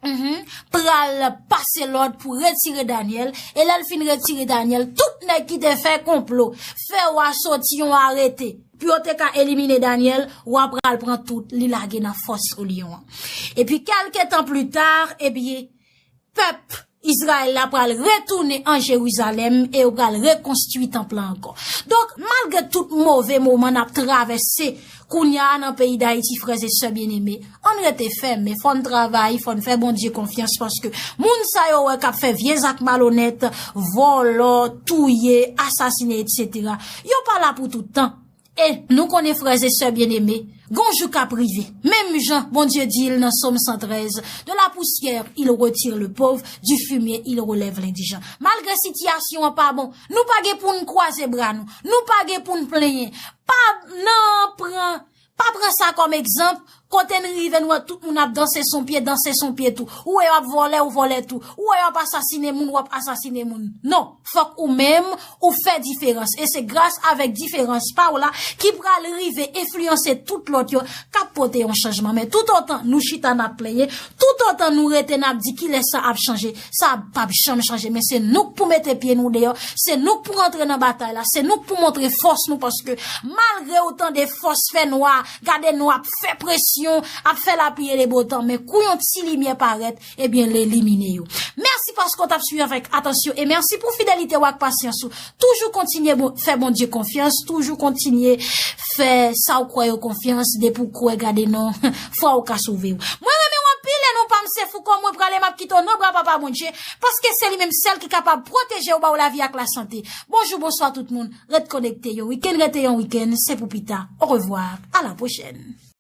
mhm, pral pase lòd pou retire Danyèl, e lè l fin retire Danyèl, tout nèg ki te fè konplo, fè wa soti yon arete pou yo te ka elimine Danyèl, wa pral pran tout, li lage nan fòs lyon an. Epi, kèlke tan pli ta, ebyen, pèp Izrayèl la pral retounen an Jerizalèm e yo pral rekonstwi tanp lan ankò. Donk, malgre tout move moman n ap travèse kounye a nan peyi Dayiti, frè e sè byeneme, ann rete fèmen, fò n travay, fò n fè Bondye konfyans, paske moun sa yo wè k ap fè vye zak malonèt, vòlò, touye, asasine, etsetera, yo pa la pou tout tan. E nou konnen, frè e sè byeneme, gon jou k ap rive. Menm jan Bondye di l nan Sòm san trèz, de la poussière il retire le pauvre, du fumier il relève l'indigent. Malgre sitiyasyon an pa bon, nou pa gen pou n kwaze bra nou, nou pa gen pou n plenyen. Pa nan pran, pa pran sa kòm egzanp, kote n rive, n wè tout moun ap danse son pye, danse son pye tou. Ou wè yo ap vòlè, ou vòlè tou. Ou wè yo ap asasine moun, w ap asasine moun. Non, fòk ou menm, ou fè diferans. E se gras avèk diferans pa w la ki pral rive enfliyanse tout lòt yo k ap pote yon chanjman. Men toutotan nou chita n ap plenyen, toutotan nou rete n ap di kilès sa ap chanje, sa p ap janm chanje. Men se nou k pou mete pye nou deyò, se nou k pou rantre nan batay la, se nou k pou montre fòs nou, paske malgre ou tande fòs fènwa, gade nou ap fè presyon, ap fè lapli e le botan, men kou yon ti limyè parèt, ebyen, l elimine yo. Mèsi paske w t ap swiv avèk atansyon e mèsi pou fidelite w ak pasyans ou. Toujou kontinye bon, fè Bondye konfyans, toujou kontinye fè sa w kwè yo konfyans, depi w kwè, gade non, fwa w ka sove w. Mwen renmen w anpil e non pa m se Fouco, mwen prale m ap kite w nan bra Papa Bondye, paske se li menm sèl ki kapab pwoteje w, ba w lavi ak lasante. Bonjou, bonswa tout moun, ret konekte, yon wikenn rete yon wikenn, se pou pita. Orevwa, a la pwochèn.